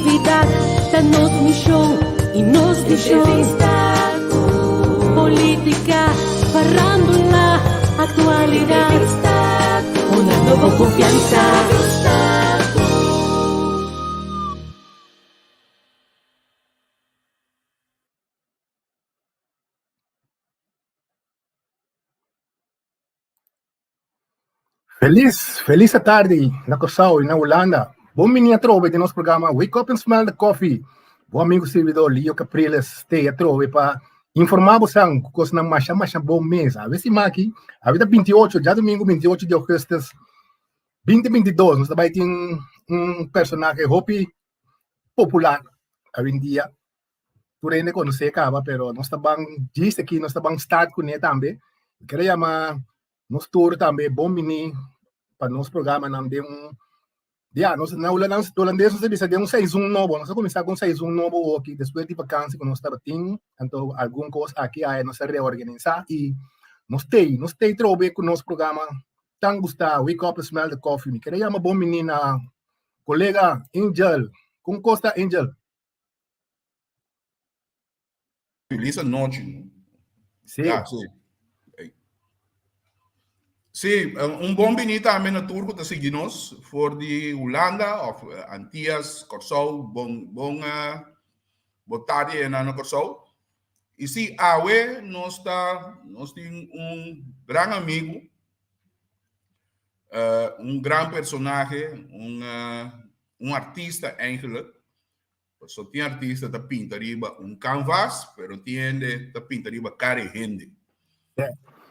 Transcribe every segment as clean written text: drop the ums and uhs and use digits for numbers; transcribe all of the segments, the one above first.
Creatividad ta nos mision y nos vision. Entrevista cu politica, farandula, actualidad. Entrevista cu una nobo confianza. Entrevista cu. Felis, felis atardi na Kòrsou i na Hulanda. Bon bini atrobe den nos programa Wake Up and Smell the Coffee. Bo amigo servidor Leo Capriles te atrobe pa informá bosan ku kosnan masha masha bon mes. Awe siman aki, awe ta 28, djadumingu 28 di augustus 2022, nos ta bai tin un personahe hopi popular awendia. Tur hende konosé kaba, pero nos ta ban djis aki, nos ta ban start kuné tambe. Mi kere yama nos tur tambe bon bini pa nos programanan den un, ya, nos na hulandes nos ta bisa den un seizoen nobo. Nos a kuminsá ku un seizoen nobo awoki despues di vakansi ku nos tabatin, anto algun kos aki aya nos a reorganisá i nos t'ei, nos t'ei trobe ku nos programa tan gustá, Wake Up and Smell the Coffee. Mi kere yama bon bini na kolega Angel. Kon kos ta Angel? Feliz anochi. Sí. Ja, sí. Sí, un bon bini tambe na tur ku ta sigui nos for di Hulanda of Antillas, Kòrsou, bon bon bon tardi einan na Kòrsou. I sí, awe nos ta nos tin un gran amigu, un gran personahe, un un artista eigenlijk. Pasobra tin artista ta pinta riba un canvas, pero tin hende ta pinta riba cara e hende.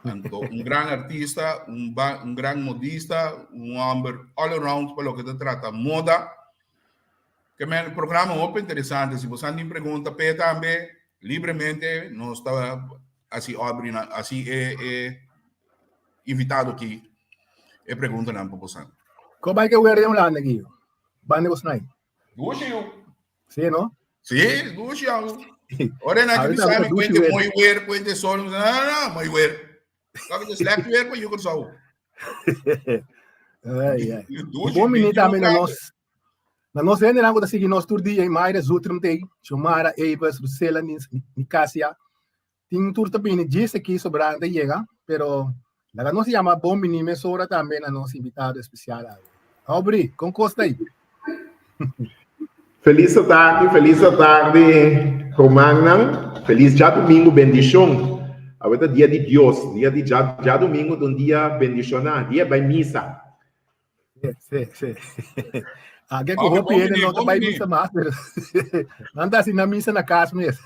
Anto un gran artista, un, ba, un gran modista, un homber all around pa loke ta trata moda. Ke men programa hopi interesante. Si bosan tin pregunta p'e tambe, libremente nos ta hasi obri na hasi e e invitado aki e preguntanan pa bosan. Ko bai ke weer den Hulanda Guido? Banda bosnan. Dushi yu. Sí, no? Sí, dushi yu. Ora na que bisa mi cuente mooi weer, cuente sol, no, no, mooi weer. Kijk, het is slecht weer pa yu Kòrsou. Ai, ai. Bon minita tambe na nos. Na nos hendenan ku ta sigui nos tur dia, Mayra Zutrum tei, Xiomara, Evers, Lucela, Nicasia. Tin tur ta bini djis aki sobrá ta yega, pero laga nos yama bon bini mesora tambe na nos invitado especial awe. Aubrey, kon kos ta ei? Felis atardi, felis atardi rumannan, felis djadumingu bendishon. Awe ta dia di Dios, dia di djadumingu ta un dia bendishoná, dia bai misa. Sí, sí, sí. Ah, que ku hopi hende no ta bai misa mas, pero nan ta hasi nan misa na kas mes.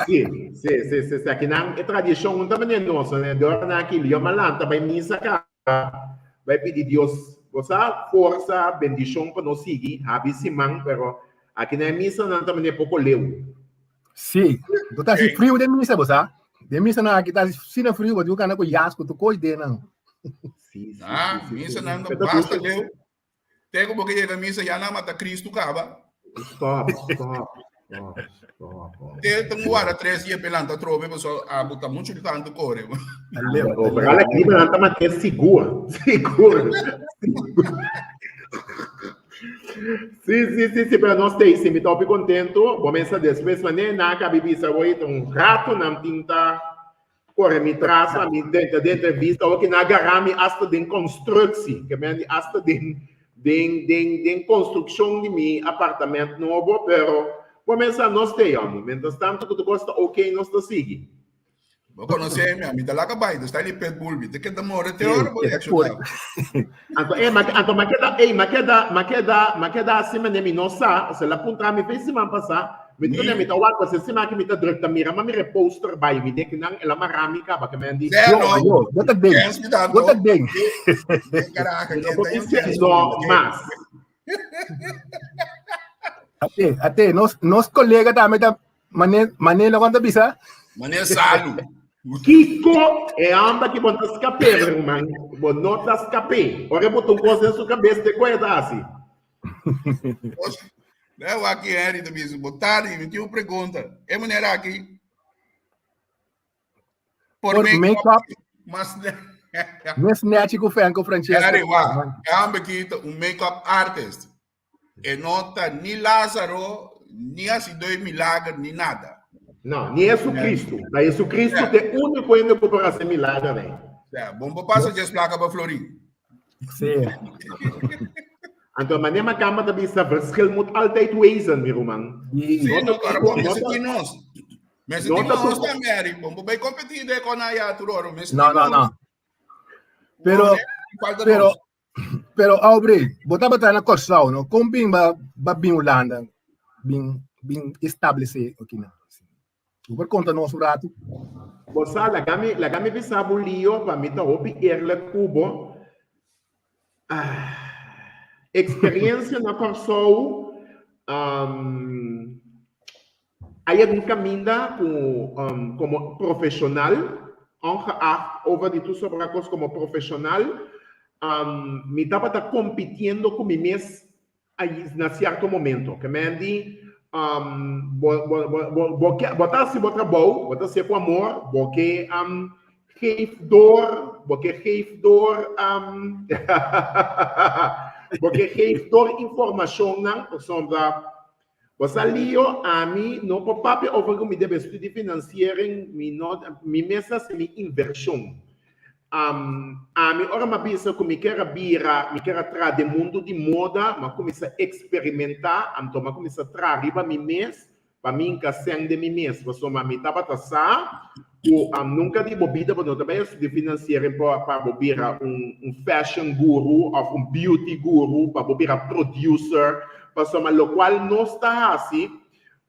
Sí, sí, sí, sí, sí. Aki nan e tradishon un ta manera nos, ne? De ora nan aki Lio Malanta bai misa ka, bai pidi Dios, bo sa, forsa, bendishon pa nos sigui habi siman, pero aki nan e misa nan ta manera poko leu. Sí, bo ta hasi friu den misa, bo sa. Den misa nan aki ta hasi asina friu, bo tin ku kanda ku yas ku tur kos den nan. Sí, sí, Ah, sí, sí, misa sí. nan ta Pero basta dushi. leu. Te ku bo ke yega misa ya nan mata Cristo kaba. Stop, stop, stop, stop. Te ta guarda tres dia pe lanta atrobe pasobra abo ta muchu tantu kore. Ta leu, ta leu. Oral aki nan ta mat'é sigur, sigur. Sí, sí, sí, sí, pero nos t'ei, sí, mi ta hopi contento. Bo mesa despues manera nan a kabi bisa hoy ta un rato nan tin ta kore mi tras a mi den den entrevista hoki nan a gara mi hasta den constructie, ke men di hasta den den den den construccion di mi apartament nobo, pero bo mesa nos t'ei homi, mientras tanto ku tur kos ta ok nos ta sigui. Bo konosé mi, mi ta laga bai, ta sta li pitbull, mi ta keda more te ora bo reakshoná. Anto e, ma, anto ma keda, ey, ma keda, ma keda, ma keda así manera mi no sa, osea, el a puntra mi fe siman pasá, mi ta mi ta wak, pasobra siman aki mi ta druk ta mira, ma mira e poster bai, mi den kinan el a mara mi kaba, ke men di, Sè no, Yo, bo ta den, kens mi bo ta tanto, den. den karaha, mi no ken por ta bisa yon kens no mas. Ate, ate, nos, nos kolega tambe ta Mane, mane lo ta bisa? Mane salu. Kiko e amba ki bon ta skapé, ruman. Bo no ta skapé. Ora bo un kos den su kabes, te koe ta hasi. Leo aki Henry ta bisa, bo tardi, mi tin un pregunta. E manera aki, por Por make-up, make-up, mas mes nechi ku Fenco Francesco. Henry, wa, e amba aki ta un make-up artist. E no ta ni Lázaro, ni hasidó di milager, ni nada. No, ni Jesucristo. Ta Jesucristo ta e úniko hende ku por hasi milager ei. Ja, bon por pasa djes plaka pa florin. Sí. Anto manera makamba ta bisa, verschil moet altijd wezen, mi ruman. Sí, no, claro, bo mester tin nos. Mester tin nos tambe, Harry. Bon por bai kompetí de kon aya tur oro. Mester No, tin no, nos. no. Pero, Falta pero, nos. pero Aubrey, bo tabata na Kòrsou, no? Kon bin ba, ba bin Hulanda, bin, bin establesé aki nan? Bo por konta nos un ratu? Bo sa, laga mi, laga mi bisa bo Lio, pa mi ta hopi eerlijk ku bo. Ah, experiencia na Kòrsou, um, a yega un kaminda ku um, komo profeshonal, ongeacht over di tur sobra kos komo profeshonal, um, mi tabata kompitiendo ku mi mes na cierto momento. Ke men di, um, bo, bo, bo, bo, bo, ke, bo ta hasi bo trabou, bo ta hasié ku amor, bo ke um, geef door, bo ke geef door, um, bo ke geef door informashonnan, pasobra bo sa Lio, ami no por papia over ku mi debe studie financiering, mi no, mi mes a hasi mi invershon. Ami ora m'a bisa ku mi ker a bira, mi ker a traha den mundu di moda, m'a kuminsá eksperimentá, anto m'a kuminsá traha riba mi mes pa mi hinka sèn den mi mes, pasobra mi tabata sa ku nunka di bo bida bo no ta bai a studia finansiering pa pa bo bira un un fashion guru òf un beauty guru, pa bo bira producer, pasobra lokual nos ta hasi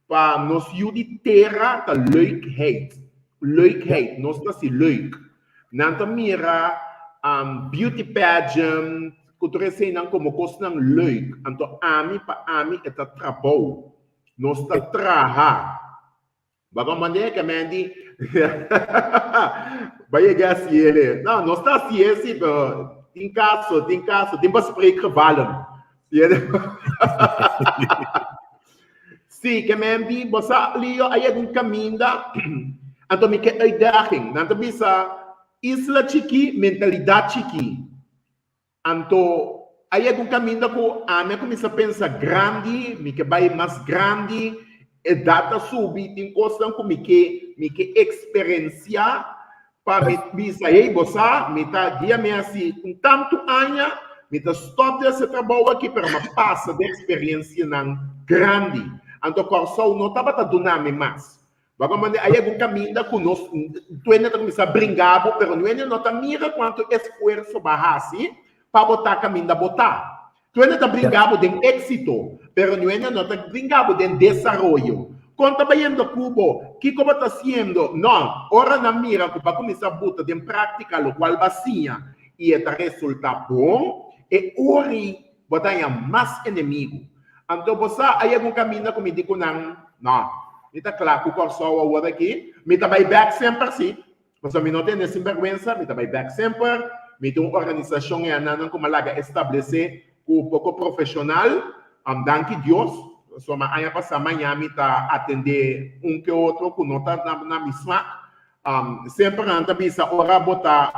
Pa nos yu di tera ta leukheid. Leukheid, nos ta si leuk. Nan ta mira um, beauty pageant, ku tur eseinan komo kosnan leuk. Anto ami, pa ami e ta trabou. Nos ta traha. Baba mande ke men di, Ba yega hasi ele. No, nos ta hasi e si, pero tin kaso, tin kaso, tin bespreekgevallen. Sí, ke men di, bo sa, Lio, a yega un kaminda, anto mi ke uitdaging. Nan ta bisa, isla chikí, mentalidat chikí. Anto, a yega un kaminda ku ami a kuminsá pensa grandi, mi ke bai mas grandi, edat ta subi, tin kosnan ku mi ke, mi ke eksperensiá Pa mi bisa, hey, bo sa, mi ta dia mi hasi un tantu aña, mi ta stop di hasi trabou aki, pero mi a pasa den experiencianan grandi. Anto Kòrsou no tabata duna mi mas. Bo a manda a yega un kaminda ku nos tuende ta kuminsá bringa bo, pero nuende no ta mira kuantu esfuerso bo a hasi pa bo ta kaminda bo ta. Tuende ta bringa bo den éxito, pero nuende no ta bringa bo den desaroyo. Kon ta bayendo ku bo? Kiko bo ta hasiendo? No, ora nan mira ku bo a kuminsá buta den práktika lokual bo a siña i e ta resultá bon, e ora ei bo ta haña mas enemigu. Anto bo sa, a yega un kaminda ku mi di ku nan, No, mi ta kla ku Kòrsou awor aki, mi ta bai bèk semper sí. Pasobra mi no tene sinbèrgwensa, mi ta bai bèk semper. Mi tin un organisashon e ananan ku mi a laga establesé ku poko profeshonal. Danki Dios, pasobra aña pasá maña mi ta atendé un ke otro ku no ta na mi smak. Semper nan ta bisa ora bo ta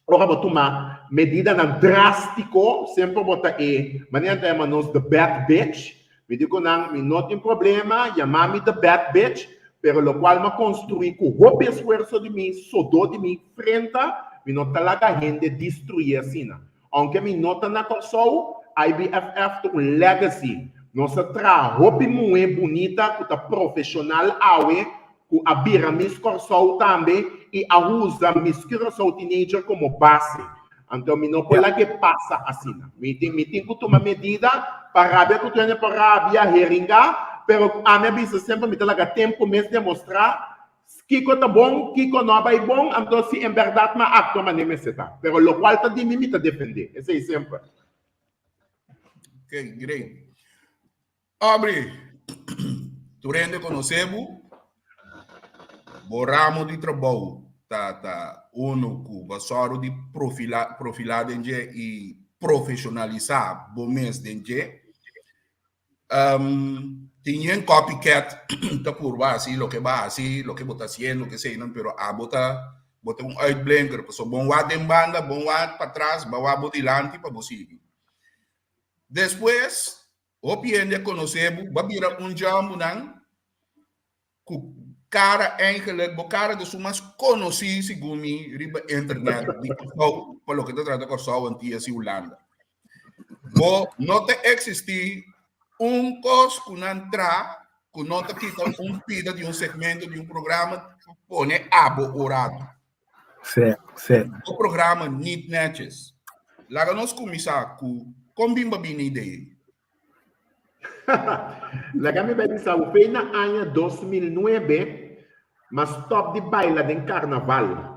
ora bo tuma medidanan drástiko, semper bo ta e manera nan ta yama nos the bad bitch. Mi di ku nan, mi no tin problema, yama mi the bad bitch, pero lokual mi a konstruí ku hopi esfuerso di mi, sodó di mi frenta, mi no ta laga hende destruí asina. Ounke mi no ta na Kòrsou, IBFF ta un legacy. Nos a traha hopi muhé bunita ku ta profeshonal awe ku a bira Miss Kòrsou tambe i a usa Miss Curaçao Teenager komo base. Anto mi no por lag'é pasa asina. Mi tin mi tin ku tuma medida pa rabia ku tur hende por rabia, heringá, pero ami a bisa semper mi ta laga tempu mes demostrá kiko ta bon, kiko no a bai bon, anto si en bèrdat mi a aktua manera mester ta. Pero lokual ta di mi, mi ta defendé. Esei semper. Ok, great. Aubrey, tur hende konosé bo. Bo ramo di trabou ta ta uno ku bo sòru di profilá profilá den dje i profeshonalisá bo mes den dje. Um, tin yen copycat ta purba hasi loke bo a hasi, loke bo ta hasiendo, keseinan, pero abo ta bo ta un uitblinker, pasobra bon wak den banda, bon wak patras, bo wak bo dilanti pa bo sigui. Despues. Hopi hende a konosé bo, bo a bira un djòmbunan ku kara eigenlijk, bo kara ta esun mas konosí segun mi riba internet di Kòrsou, pa loke ta trata Kòrsou, Antias i Hulanda. Bo no ta eksistí un kos ku nan tra ku no ta kita un pida di un segmento di un programa pone abo un rato. Sí, sí. Bo programa Niet Netjes. Laga nos kuminsá ku kon bin bo bini idea ei? Laga mi bai bisa bo, fe na aña 2009 m'a stòp di baila den karnaval.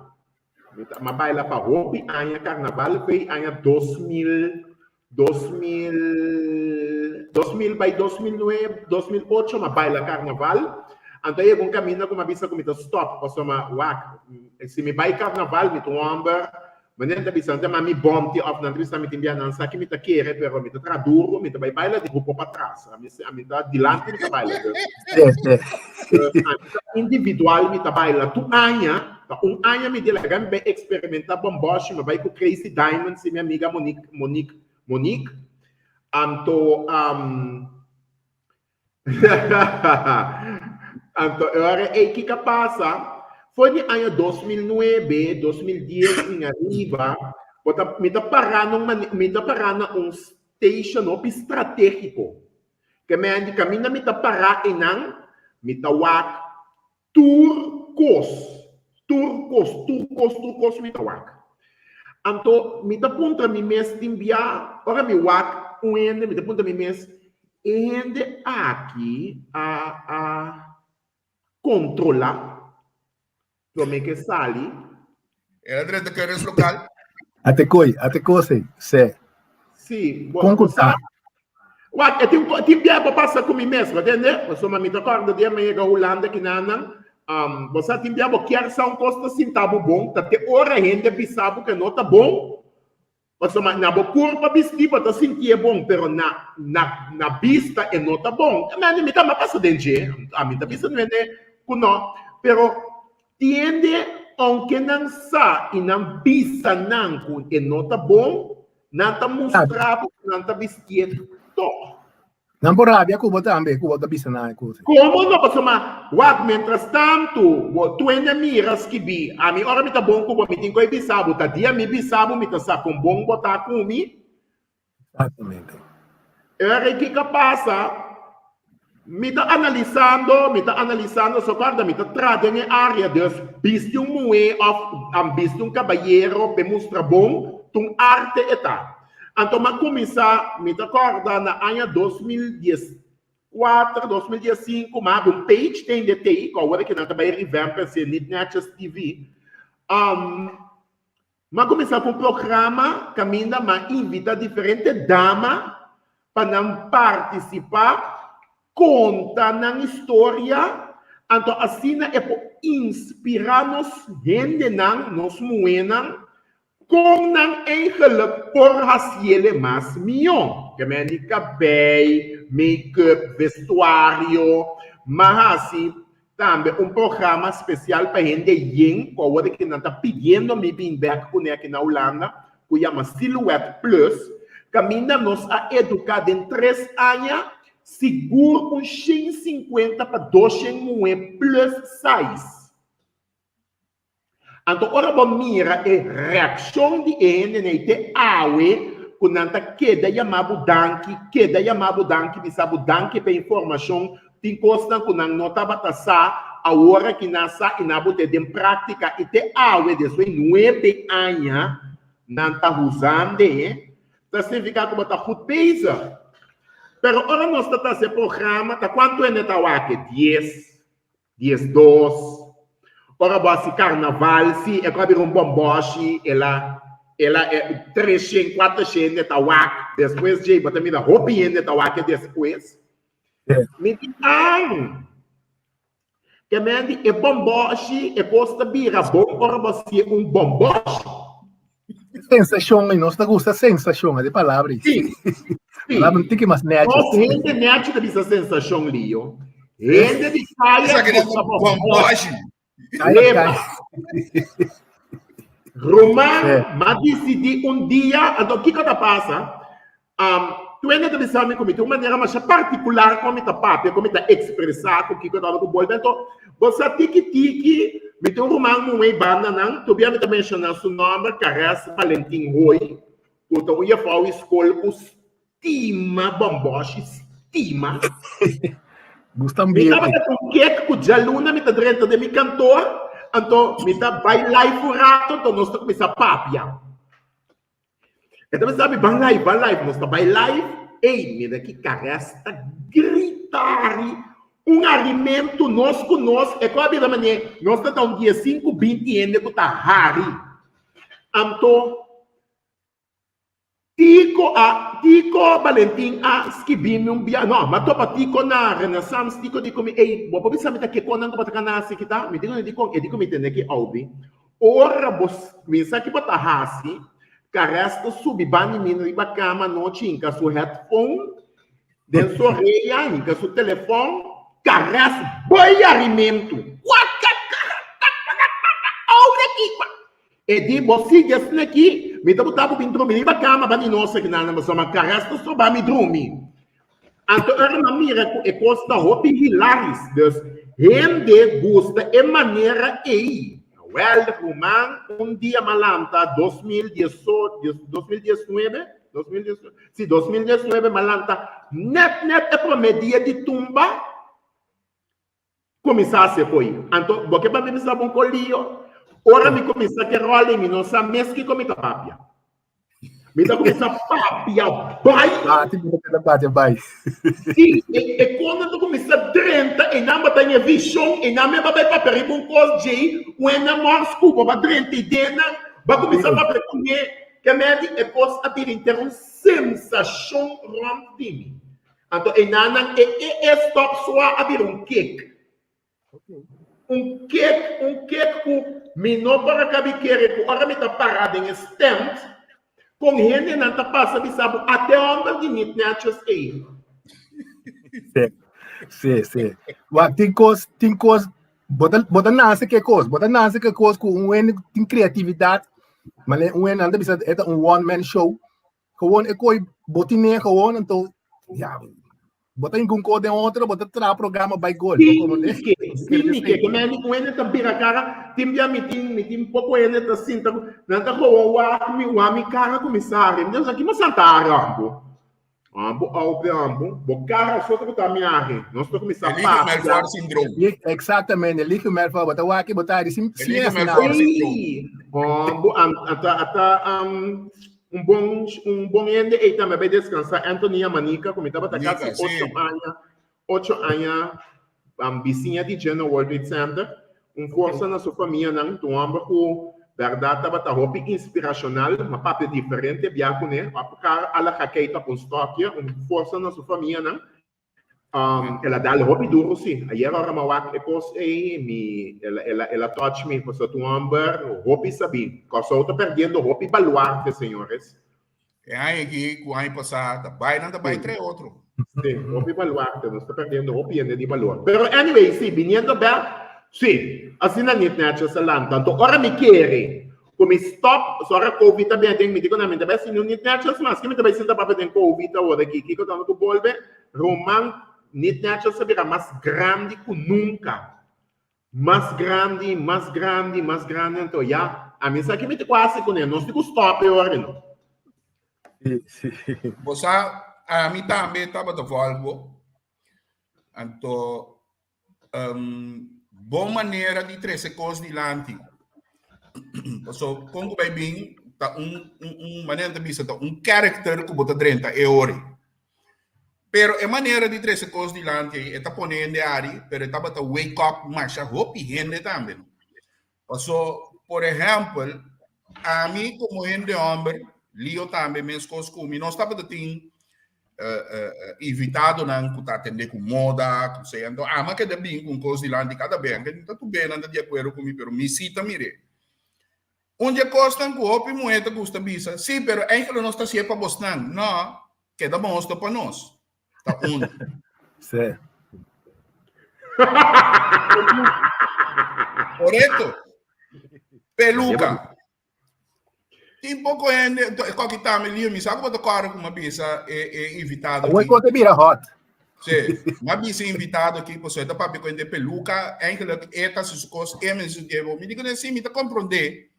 Mi ta, m'a baila pa hopi aña karnaval, fe aña 2000, 2000, 2000 bai 2009, 2008 m'a baila karnaval. Anto a yega un kaminda ku m'a bisa ku mi ta stòp, pasobra wak, si mi bai karnaval mi ta un hòmber Manera nan ta bisa, nan ta yama mi Bonti òf nan ta bisa mi tin bia nan sa ki mi ta kere pero mi ta traha duru, mi ta bai baila di grupo patras. Ami ami ta dilanti mi ta baila. Dus ami ta individual mi ta baila tur aña, ta un aña mi di laga mi bai eksperimenta bòmbòshi, mi bai ku Crazy Diamonds i mi amiga Monique Monique Monique. Anto Anto e ora ei kiko a pasa? For di aña 2009, 2010 en ariba, bo ta, mi ta pará na un mane, mi ta pará na un station hopi stratégiko. Ke men di kaminda mi ta pará einan, mi ta wak tur kos, tur kos, tur kos, tur kos mi ta wak. Anto mi ta puntra mi mes tin bia, ora mi wak un hende, mi ta puntra mi mes, e hende aki a a kontrolá promé ke sali? El a drenta keres lokal. A te koi, a te kos ei, sè. Sí, bo Kon ku ta? Wak, e tin tin bia bo pasa ku mi mes, bo tende? Pasobra mi ta kòrda dia mi yega Hulanda kinanan, um, bo sa tin bia bo kier sa un kos ta sinta bo bon, ta te ora hende bisa bo ke no ta bon, pasobra na bo kurpa bistí bo ta sintié bon, pero na na na bista e no ta bon. E mende mi tambe a pasa den dje, ami ta bisa nuende ku no, pero tin hende ounke nan sa i nan bisa nan ku e no ta bon, Nan ta mustra bo ku nan ta bistié tòg. Nan por rabia ku bo tambe, ku bo ta bisa nan e kos ei. Komo no? Pasobra, wak, miéntras tantu bo tuende mira skibí, ami ora mi ta bon ku bo, mi tin ku e bisa bo. Ta dia mi bisa bo, mi ta sa kon bon bo ta ku mi. Exactamente. E ora ei kiko a pasa? Mi ta analisando, mi ta analisando, so kòrda mi ta traha den e área, dus bisti un muhé òf bisti un kabayero p'e mustra bon, ta un arte e ta. Anto mi a kuminsá, mi ta kòrda na aña 2014, 2015, mi a habri un page den de tei, ku awor kinan ta bai revamp esei, Niet Netjes TV. Mi a kuminsá ku un programa kaminda mi a invitá diferente dama pa nan partisipá, konta nan historia, anto asina e por inspirá nos hendenan, nos muhénan, kon nan eigenlik por hasiele mas mihó. Ke men di kabei, make-up, vestuario, mi a hasi Tambe un programa spesial pa hende yen ku awor ki nan ta pidiendo mi bin bek kuné aki na Hulanda ku yama Silhouette Plus kaminda nos a eduká den tres aña sigur un 150 pa 200 muhé plus size. Anto ora bo mira e reakshon di e hendenan ei te awe ku nan ta keda yama bo danki, keda yama bo danki, bisa bo danki pa e informashon, tin kosnan ku nan no tabata sa, awor aki nan sa i nan bo te den práktika i te awe despues nuebe aña nan ta huzande, ta signifiká ku bo ta goed bezig. Pero ora nos ta ta hasi e programa ta kuantu hende ta wak? Dies. 12. Ora bo hasi karnaval, si e ku a bira un bòmbòshi, el a el a 300, 400 hende ta wak despues djei, bo ta mira hopi hende ta wak e despues. Mi di, An! Ke men di e bòmbòshi, e kos ta bira bon ora bo hasié un bòmbòshi. Sensashon, i nos ta gusta sensashon, e palabra ei. Sí. Sí. Palabra un tiki mas nechi. Nos hende nechi ta bisa sensashon, Lio. Hende di kaya Esaki ta gusta bomboshi. Leba. Ruman, Sí. m'a disidí un dia, anto kiko ta pasa? Um, Tur hende ta bisa mi ku mi tin un manera masha partikular kon mi ta papia, kon mi ta ekspresá ku kiko tabata ku bolbe. Anto, bo sa tiki tiki, mi tin un ruman muhé ei banda nan, tobia mi ta menshoná su nòmber, Kares Valentin Hoy, ku ta un yefou di skol ku stima bòmbòshi, stima. Gusta Mi ambiente. tabata ku kek ku djaluna mi ta drenta den mi kantor, anto mi ta bai live un rato, anto nos ta kuminsá papia. E ta bisa mi ban live, ban live, nos ta bai live, ey, mira ki Kares ta grita hari, un harimentu nos ku nos, e ku a bira manera nos ta ta un diesinku, binti hende ku ta hari. Anto Tico a, Tico Balentin a skibi mi un bia, no, m'a topa Tico na Renaissance, Tico di ku mi, ey, bo por bisa mi ta ke konan ku bo ta kana hasi kita? Mi di ku dikon? E di ku mi tende ki oubi. Ora bo kuminsá ki bo ta hasi, Kares ta subi banda di mi riba kama anochi hinka su headphone den su orea, hinka su telefòn, Kares bai harimentu! E di, Bo sigui asina aki, mi ta buta bo bin drumi riba kama banda di nos aki nan, pasobra Kares ta stroba mi drumi. Anto ora nan mira ku e kos ta hopi hilaris, dus hende gusta e manera ei. Wèl, ruman, un dia m'a lanta 2018, 2019, 2019, si, 2019 m'a lanta nèt nèt e promé dia di tumba kuminsá hasi e koi. Anto, bo ke pa mi bisa bo un kolio? Ora mi kuminsá ke ròl ei, mi no sa mes kiko mi ta papia. Mi ta kuminsá papia bai. Bati, mi ta papia bai. Sí, e, e kondo ta kuminsá drenta, e nan bata e vishon, e nan me ba bai papia riba un kos djei, ku e nan mors ku bo ba drenta e denan, ba kuminsá papia kuné, ke medi e kos a bira inter un sensashon rònt di mi. Anto e nan e e e stop swa a bira un kek. Un kek, un kek ku mi no por a kabi kere ku ora mi ta pará den e stent, kon hendenan ta pasa bisa bo ate hòmber di nit nètjes ei. Sí, sí, sí. Wak, tin kos, tin kos, bo ta, bo ta nase ke kos, bo ta nase ke kos ku un hende tin kreatividat, mane un hende nan ta bisa e ta un one man show, Gewoon e koi bo tine gewoon anto ja bo ta ingun ko den otro bo ta traha programa bai gol. Sí, mi ke, sí, mi ke, ke men un hende ta bira kara, tin bia mi tin, mi tin poko hende ta sinta ku, nan ta gewoon wak mi, wak mi kara ku mi sa hari. Mi ta bisa ki mo santa hari ambo? Ambo aupe ambo, bo kara so ta ku ta mi hari. Nos ta kuminsá Eligio papia. Melfor syndroom. Exactamente, Eligio Melfor, bo ta wak bo ta hari sin sin Eligio hasi nada. Melfor syndroom. Sí, ambo, ata, ata, um, Un bon, un bon hende ei tambe a bai descansá, Anthony Yamanica, cu mi tabata Nica, casi sí. ocho aña, ocho aña um, bisiña di dje na World Trade Center. Un forsa na su famianan, ta un homber cu berdad tabata hopi inspiracional, m'a papia diferente bia cune, a car ala gakeita op un stokje, un forsa na su famianan. Um, el a dal hopi duro sí. Ayer ora m'a wak e kos ei, mi, el, el, el a touch me, pasobra ta un homber hopi sabí. Kòrsou ta perdiendo hopi baluarte, señores. E aña aki ku aña pasá ta bai nan ta bai trae otro. Sí, hopi baluarte, nos ta perdiendo hopi hende di balor. Pero anyway, sí, biniendo bek, sí, asina nit netjes a lanta. Anto ora mi kere ku mi stop, so ora Covid ta bini aden, mi di ku nan, mi ta bai hasi niun nit netjes mas. Ke mi ta bai sinta papia den Covid awor aki? Kiko ta ku bolbe? Ruman, nit netjes a bira mas grandi ku nunka. Mas grandi, mas grandi, mas grandi. Anto ya, ami sa ke mi ta ku hasi kuné. Nos tin ku stop e ora no. Sí, sí. Bo sa, ami tambe tabata vòlg bo. Anto, um, bon manera di trese kos dilanti. Paso, kon ku bai bin, ta un, un, un manera ta bisa, ta un character ku bo ta drenta e ori. Pero e manera di trese kos dilanti ei, e ta pone hende ari, pero e tabata wake up masha hopi hende tambe. No? Paso, por ehèmpel, ami komo hende hòmber, Leo tambe meskos ku mi, nos tabata tin invitadonan ku ta atendé ku moda, ku sea. Anto ami a keda bin ku un kos dilanti kada bes, anke no ta tur bes nan ta di akuerdo ku mi, pero mi sí ta mir'é. Un di e kosnan ku hopi muhé ta gusta bisa, sí, pero eigenlijk nos ta hasié pa bosnan. No, keda bon ta pa nos. Ta un. Sí. Korekto. Peluka. Tin poko hende, e koki tambe Leo, mi sa ku bo ta kòrda ku mi a bisa e e invitado Awor aki. kos ta bira hot. Sí, mi a bisa e invitado aki pasobra e ta papia ku hende peluka, eigenlijk e ta hasi su kos, e mester su tiempo. Mi di kuné, sí, mi ta komprondé,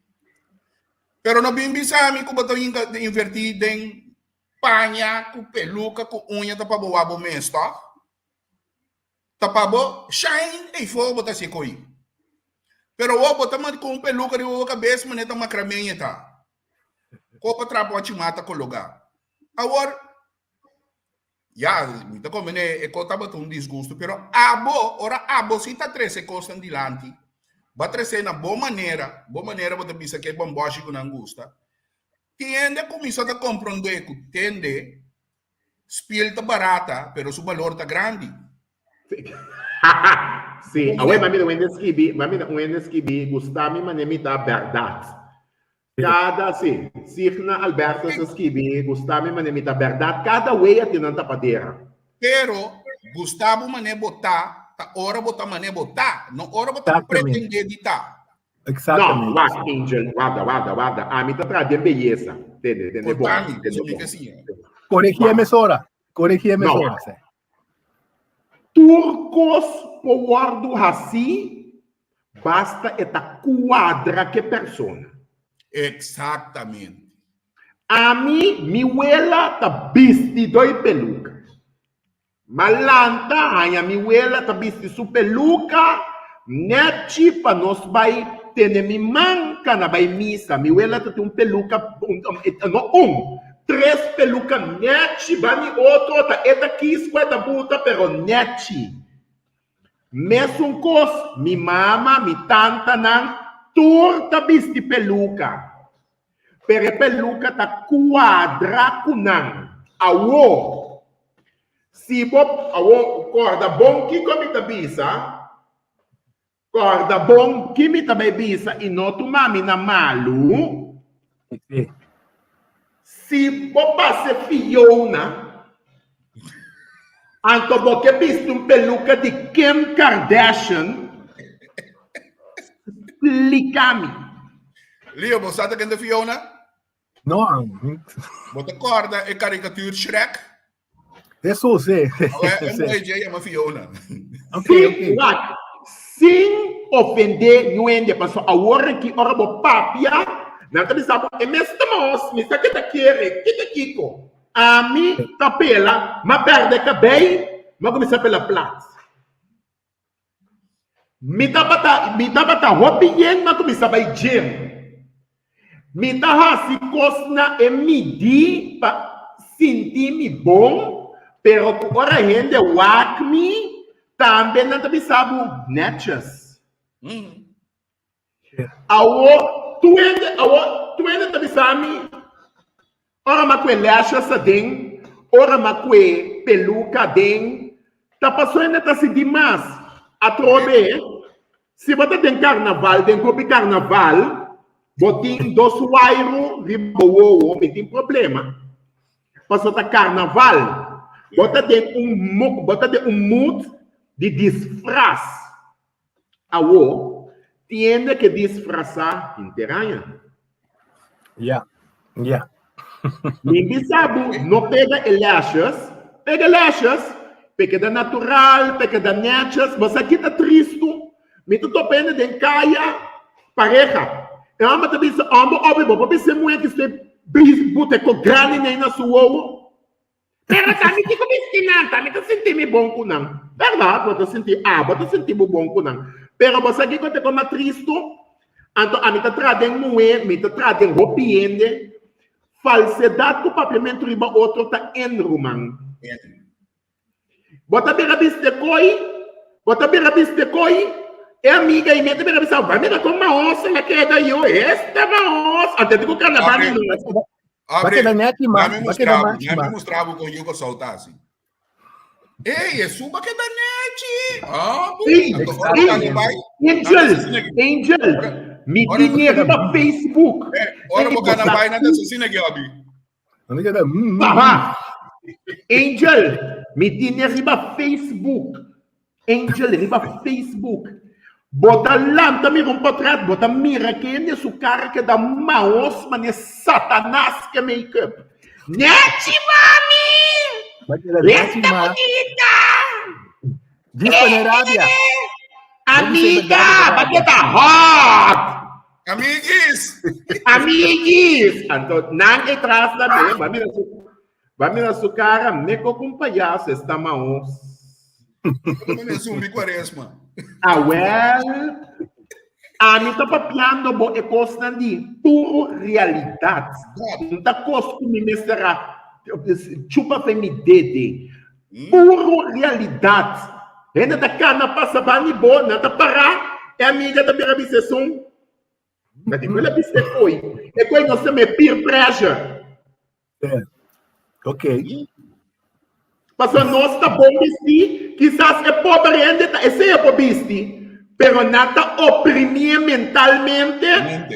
pero no bin bisa mi ku bo ta invertí den paña ku peluka ku uña ta pa bo wak bo mes, tòg? Ta pa bo shine eyfo bo ta haci coy. Pero awor bo ta manda cu un peluca riba bo cabes manera ta macramé ta. Copa trapo a chima ta cologa. Awor, ya, mi ta comprende e cos tabata un disgusto, pero abo, ora abo si ta trece e cosnan dilanti, bo a trece na bo manera, bo manera bo ta bisa ke bomboshi cu nan gusta, tin hende a cuminsa ta comprende cu tende Spiel ta barata, pero su balor ta grandi. Sí, awor mami un hende skibi, mami un hende skibi, gusta mi mane mi ta bèrdat. Kada, sí, Signa Albertus a skibi, gusta mi mane mi ta bèrdat, kada wea tin nan tapadera. Pero, gusta bo mane bo ta, ta ora bo ta mane bo ta, no ora bo ta pretende di ta. Exactamente. No, wak, Angel, warda, warda, warda. Ami ta traha den beyesa. Tende, tende bon. Contami, Tende so mi bon. ke siña. Corregí Wak. mesora. Corregí No. mesora. Sí. Tur kos por wòrdu hasí, basta e ta kuadra ku e persona. Exactamente. Ami, mi wela ta bisti doi peluka. M'a lanta haña mi wela ta bisti su peluka nèchi pa nos bai tene mi man kana bai misa. Mi wela ta tin un peluka, no un, tres peluka nèchi ba mi otro ta e ta kis ku e ta buta pero nèchi. Mesun kos mi mama, mi tantanan tur ta bisti peluka. Pero e peluka ta kuadra ku nan. Awor, si bo, awor, kòrda bon kiko mi ta bisa, kòrda bon ki mi ta bai bisa i no tuma mi na malu. Si bo pasa e Fiona, anto bo ke bisti un peluka di Kim Kardashian, splika mi. Leo, bo sa ta ken ta Fiona? No. Bo ta kòrda e karikatuur Shrek? Eso sí. Awor, e muhé dje yama Fiona. Okay, okay. Wak, sin ofendé niun hende, pasobra awor aki ora bo papia, nan ta bisa bo, e mes ta mos, mi sa ke ta kere, ke ta kiko. Ami ta pela, m'a pèrdè kabei, m'a kuminsá pela plat. Mi tabata mi tabata hopi yen m'a kuminsá bai gym. Mi ta hasi kos na e midí pa sinti mi bon, pero ku ora hende wak mi, tambe nan ta bisa bo netjes. Awor tur hende awor tur hende ta bisa mi ora m'a kue lashes aden, ora m'a kue peluka aden, ta paso hende ta hasi dimas. Atrobe si bo ta den karnaval, den hopi karnaval, bo tin dos wairu riba bo wowo, mi tin problema. Paso ta karnaval, bo ta den un bo ta den un mood di disfras. Awo, tiende ke disfrasá henter aña. Ya, ya. Mi bisa bo no pega e lashes, pega lashes, p'e keda natural, p'e keda netjes, bo sa ki ta tristu? Mi ta topa hende den kaya, pareha, e hòmber ta bisa, hòmber obi bo por bisa e muhé ki stoi buta e kos grandi nei na su wowo? Pero ta mi kiko bisti nan, ta mi ta sinti mi bon ku nan. Bèrdat, bo ta sinti, abo ta sinti bo bon ku nan. Pero bo sa kiko ta koma tristu? Anto ami ta traha den muhé, mi ta traha den hopi hende. Falsedat ku papiamentu riba otro ta en, ruman. Bo ta bira biste koi, bo ta bira biste koi, e amiga i mi ta bira bisa, bai mira kon mahos el a keda yo, esta mahos. Anto di ku karnaval di nos. Ba keda nèchi ma, ba keda machi ma. Lami mustra bo kon yu Kòrsou ta hasi. Ey, esun ba keda nèchi. Ah, bu. Ey, Anto ora ey, kani bai, Angel, Angel, mi Ora- tin riba Facebook. ora bo kana bai, nan ta asesina ki obi. Nan keda mm, mm. Aha. Angel, mi tin riba Facebook. Angel riba Facebook. Bo ta lanta mira un potret, bo ta mira kende su kara keda maos mane Satanas ke make-up. Nechi mami! Esta bunita! Rabia. Amiga, ba keda hot! Amiguis! Amiguis! Anto nan e tras na be, ba mira su ba mira su kara meko ku un payaso esta maos. Como zumbi Quaresma. Awel, ami ta papiando bo e kosnan di puro realidat. No ta kos ku mi mester a chupa fe mi dede. Puro realidat. Hende ta kana pasa bani bo, nan ta para, e amiga ta bira bisa esun. Ma di ku el a bisa e koi? E koi no seme peer pressure. Ok. Pasobra nos ta bon bistí, kisas e pober hende ta esei e por bisti, pero nan ta oprimié mentalmente,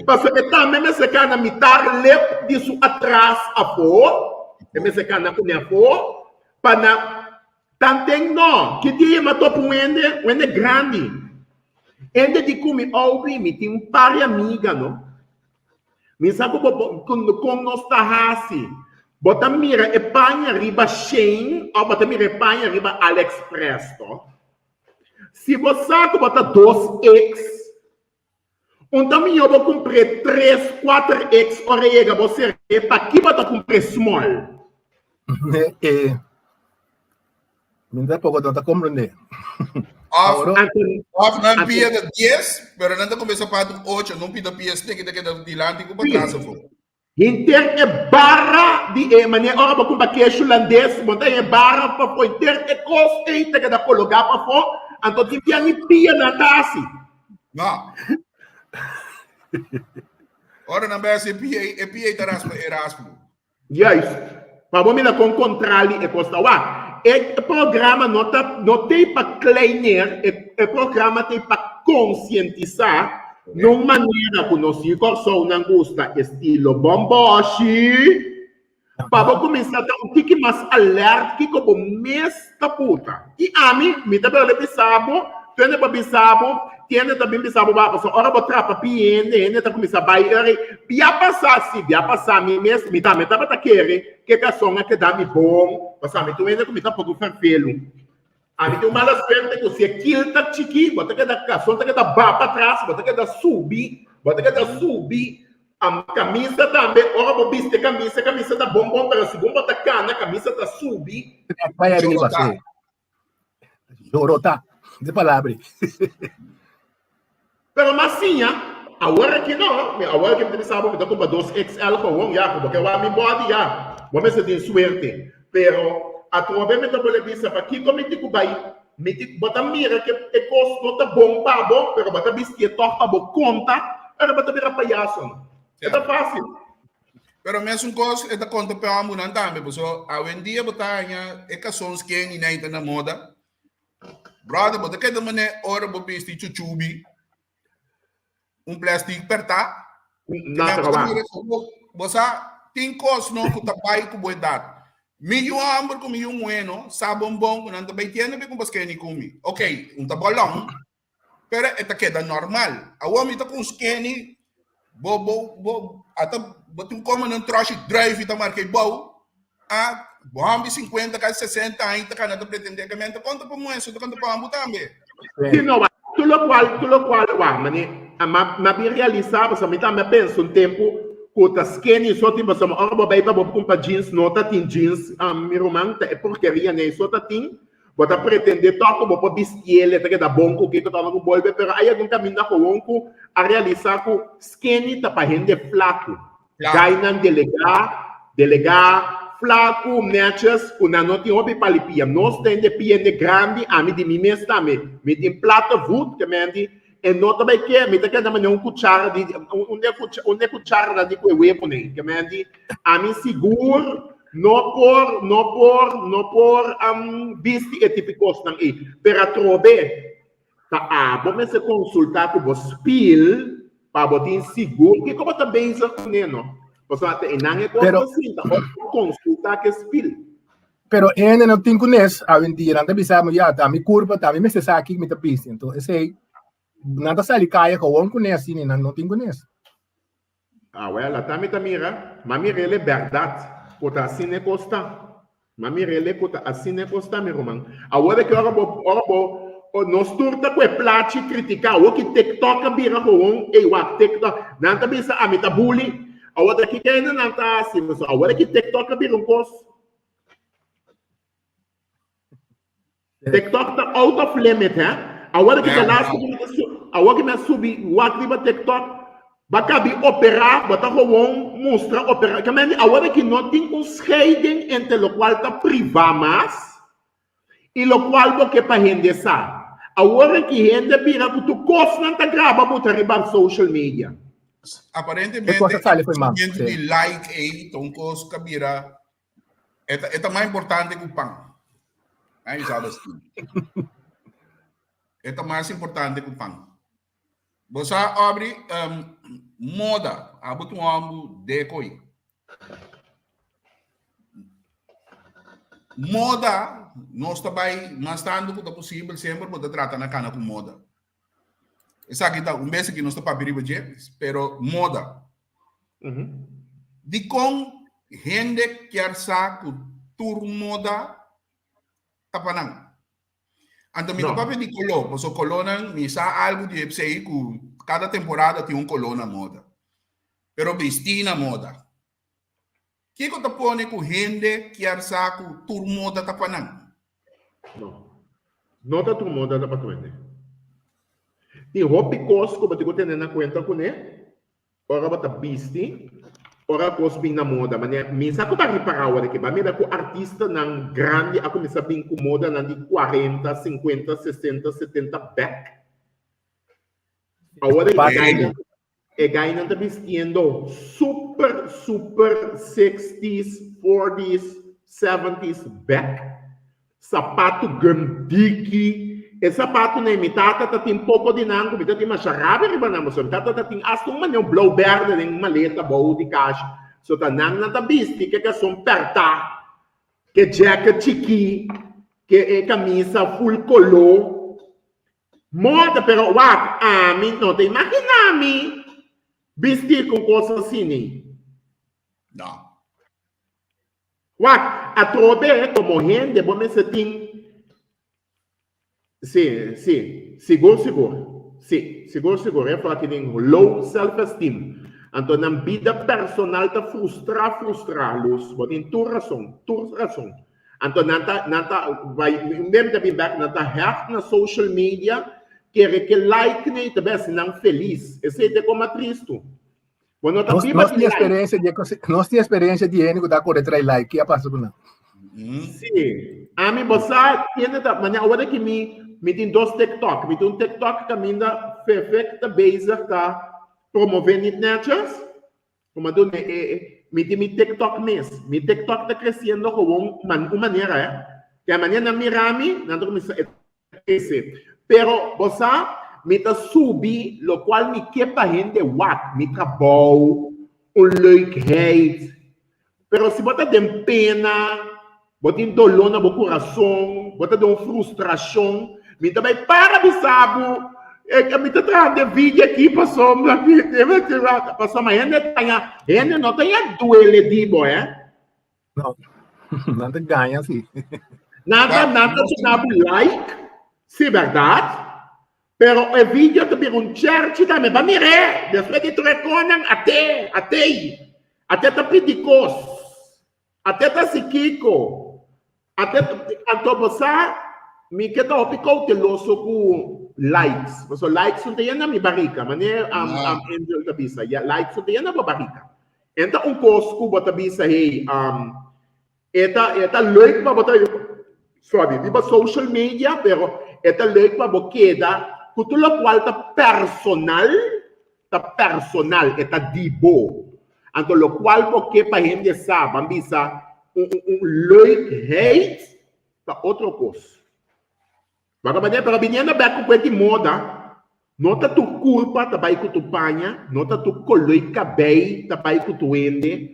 pasobra e tambe mester kana mitar lep di su atras afó, e mester kana kuné afó, pa nan tanten no. Ki dia mi a topa un hende, un hende grandi, hende di ku mi oubi, mi tin un par di amiga no. Mi sa ku bo kon nos ta hasi. Bo ta mira e paña riba Shein òf bo ta mira e paña riba AliExpress to? Si bo sa ku bo ta dos X, un ta mihó bo kumpr'é tres, kuater X ora e yega bo ser'é, paki bo ta kumpr'é small? Mi tampoco no ta comprende. Of, of nan pia de 10, pero nan ta come sapato 8, non pida pia sneak ta keda dilanti ku patras afo. Hinter e barra di e manera ora bo kumpra kesh hulandes, bo ta e barra pafó, hinter e kos ei ta keda kologá pafó, anto tin pia ni pia nan ta hasi. No. Ora nan bai hasi e pia, e pia ei ta raspa e raspu. Juist. Pa bo mira kon kontrali e kos ta. Wak, e programa no ta no t'ei pa kleineer, e e programa t'ei pa konsientisá na un manera ku nos yu Kòrsounan gusta estilo bòmbòshi, pa bo kuminsá ta un tiki mas alèrt kiko bo mes ta puta. I ami, mi ta bèrdè bisa bo, tende pa bisa bo, Tiende ta bin bisa bo ba pasobra ora bo trapa pi hende, hende ta kuminsá bai eri. Bia pasá, si bia pasá mi mes, mi tambe tabata kere ku e karson a keda mi bon, pasobra mi ta un hende ku mi ta poko ferfelu. Ami tin un mala suerte ku si e kil ta chikí, bo ta keda, karson ta keda ba patras, bo ta keda subi, bo ta keda subi. Kamisa tambe, ora bo bisti e kamisa, e kamisa ta bon bon, pero segun bo ta kana, kamisa ta subi. Bai ariba, si. Dorota, de palabra. Pero mas siña, awor aki no, mi awor aki mi ta bisa bo mi ta kumpra dos XL gewoon ya, ku bo ke wak mi body ya, bo mester tin suerte. Pero atrobe mi ta bole bisa pakiko mi tin ku bai, mi tin, bo ta mira ke e kos no ta bon pa bo, pero bo ta bistié tòg pa bo konta, pero bo ta bira payaso no. E ta fásil. Pero mesun kos e ta konta p'e hòmbernan tambe, pasobra awendia bo ta haña e kason skinny nei ta na moda. Brother, bo ta keda manera ora bo bisti chuchubi, un plastic pertá. Na trabaho. Bo sa, tin kos no ku ta bai ku bo edat. Mi yu hòmber ku mi yu muhé no sa bon bon ku nan ta bai tienda bai kumpra skinny ku mi. Oké, un ta bolon, Pero e ta keda normal. Awor mi ta ku un skinny, bo bo bo ata bo tin kome nan troshi druif ta marka e bou. Ah, bo hombi 50 kasi 60 aña ta kana ta pretende ke men ta konta pa mueso, ta konta pa ambu tambe. Si no, wak, tur lokual, tur lokual, wak, mane, ma, ma bin realisá, pasobra mi tambe a pensa un tempu ku ta skinny so tin, pasobra ora bo bai pa bo kumpra jeans, no ta tin jeans, mi ruman, ta e porkeria nei so ta tin. Bo ta pretende tòg ku bo por bistiel, e ta keda bon ku kiko tòg ku bolbe, pero hay algun kaminda gewoon ku a realisá ku skinny ta pa hende flaku. Gainan delegá, delegá, flaku, nètjes, ku nan no tin hopi palipia. Nos ta hende pia hende grandi, ami di mi mes tambe. Mi tin plata voet, ke men di, e no ta bai ke, mi ta keda manera un kuchara di, un de un de kucharanan di ku e webunan, ke men di, Ami sigur no por, no por, no por bisti e tipo kosnan ei. Pero atrobe, ta abo mester konsultá ku bo spil pa bo tin sigur kiko bo ta bezig kuné, no? Pasobra ta einan e kos ta sinta, ora bo konsultá ku e spil. Pero hende no tin kunes, awendia nan ta bisa mi, ya, ta mi kurpa, ta mi mester sa kiko mi ta bisti. Enton esei. Nan ta sali kaya gewoon kuné asina i nan no tin kuné. Ah wèl, ata mi ta mira, m'a mir'el e bèrdat ku ta asina e kos ta. M'a mir'el e ku ta asina e kos ta, mi ruman. Awor e ke ora bo, ora bo, nos tur ta ku e plachi kritiká. Awor ki TikTok a bira gewoon, ey wak TikTok. Nan ta bisa ami ta bully. Awor ta kiko hende nan ta hasi? Pasobra awor e ki TikTok a bira un kos. TikTok ta out of limit, hè? Awor ki ta laatste ki mi ta su, awor ki mi a subi wak riba TikTok, ba kabi operá, bo ta gewoon mustra operá. Ke men di awor ki no tin un scheiding entre lokual ta privá mas i lokual bo ke pa hende sa. Awor ki hende bira ku tur kosnan ta graba bo ta riba social media. Aparentemente, E kos a sali fo'i man, sentimiento sí. di like ei ta un kos ku a bira E ta, e ta mas importante ku pan. Ai, sabe así. E ta mas importante ku pan. Bo sa, Aubrey, um, moda. Abo tu hombu dekoi. Moda, nos ta bai mas tanto ku ta posibel, semper bo ta trata na kana ku moda. Esaki ta un bes aki nos ta papia riba dje, pero moda. Dikon hende kier sa ku tur moda ta pa nan? Anto mi ta papia di koló, pasobra kolónan mi sa algu di esei ku kada temporada tin un koló na moda. Pero bistí na moda. Kiko ta pone ku hende kier sa ku tur moda ta pa nan? No. No ta tur moda ta pa tur hende. Tin hopi kos ku bo tin ku tene na kuenta kuné ora bo ta bisti, ora kos bin na moda. Manera mi sa ku ta ripará awor aki, bo a mira ku artistanan grandi a kuminsá bin ku modanan di kuarenta, sinkuenta, sesenta, setenta bèk. Awor e gainan, e gainan ta bistiendo super, super sixties, forties, seventies bek. Sapatu gum diki. E sapatunan mi tata ta tin poko di nan ku mi ta tin masha rabia riba nan pasobra mi tata ta tin asta un manera blou berde den maleta bou di kashi. So ta nan nan ta bisti ke kason pèrtá, ke jacket chikí, ke e kamisa full koló. Moda, pero wak, ami no ta imagina mi bisti ku kos asini. No. Wak, atrobe komo hende bo mester tin, si, si, sigur sigur, si, sigur sigur, e for aki den low self esteem. Anto nan bida personal ta frustra frustra, Luz, bo tin tur rason, tur rason. Anto nan ta nan ta bai un bem ta bin bek nan ta hègt na social media kere ke like nei ta bes nan felis esei ta e koma tristu bo no ta Nos, biba nos di tin like experiencia di nos tin experiencia di hende ku ta kore trai like ki a pasa ku nan. Sí, ami bo sa kende ta mane awor aki mi mi tin dos tiktok mi tin un tiktok kaminda Fefek ta bezig ta promove Niet Netjes Como dune e e mi tin mi TikTok mes. Mi TikTok ta creciendo gewoon man un manera eh. Ke manera nan mira mi, nan ta cuminsa e crece. Pero bo sa, mi ta subi locual mi ke pa hende wak, mi trabou, un leukheid. Pero si bo ta den pena, bo tin doló na bo kurason, bo ta den un frustrashon, mi ta bai para bisa bo, e mi ta traha den video aki pasobra pasobra hende ta haña, hende no ta haña duele di bo, eh. No, nan ta gaña si. Nan ta, nan ta duna bo like, si bèrdat, pero e video ta bira un chèrchi tambe, ba mir'é, despues di tur e konan, at'é, at'ei, at'é ta pidi kos, at'é ta hasi kiko, at'é, anto bo sa, mi ke ta hopi kouteloso ku likes, pasobra likes no ta yena mi barika, manera Angel ta bisa, likes no ta yena bo barika. E ta un kos ku bo ta bisa, hey, E ta e ta leuk pa bo ta sorry riba social media pero e ta leuk pa bo keda ku tur lokual ta personal ta personal e ta di bo anto lokual bo ke pa hende sa ban bisa un un un leukheid ta otro kos bo a kaba pero biniendo bek ku kuenti moda no ta tur kurpa ta bai ku tur paña no ta tur koloi kabei ta bai ku tur hende.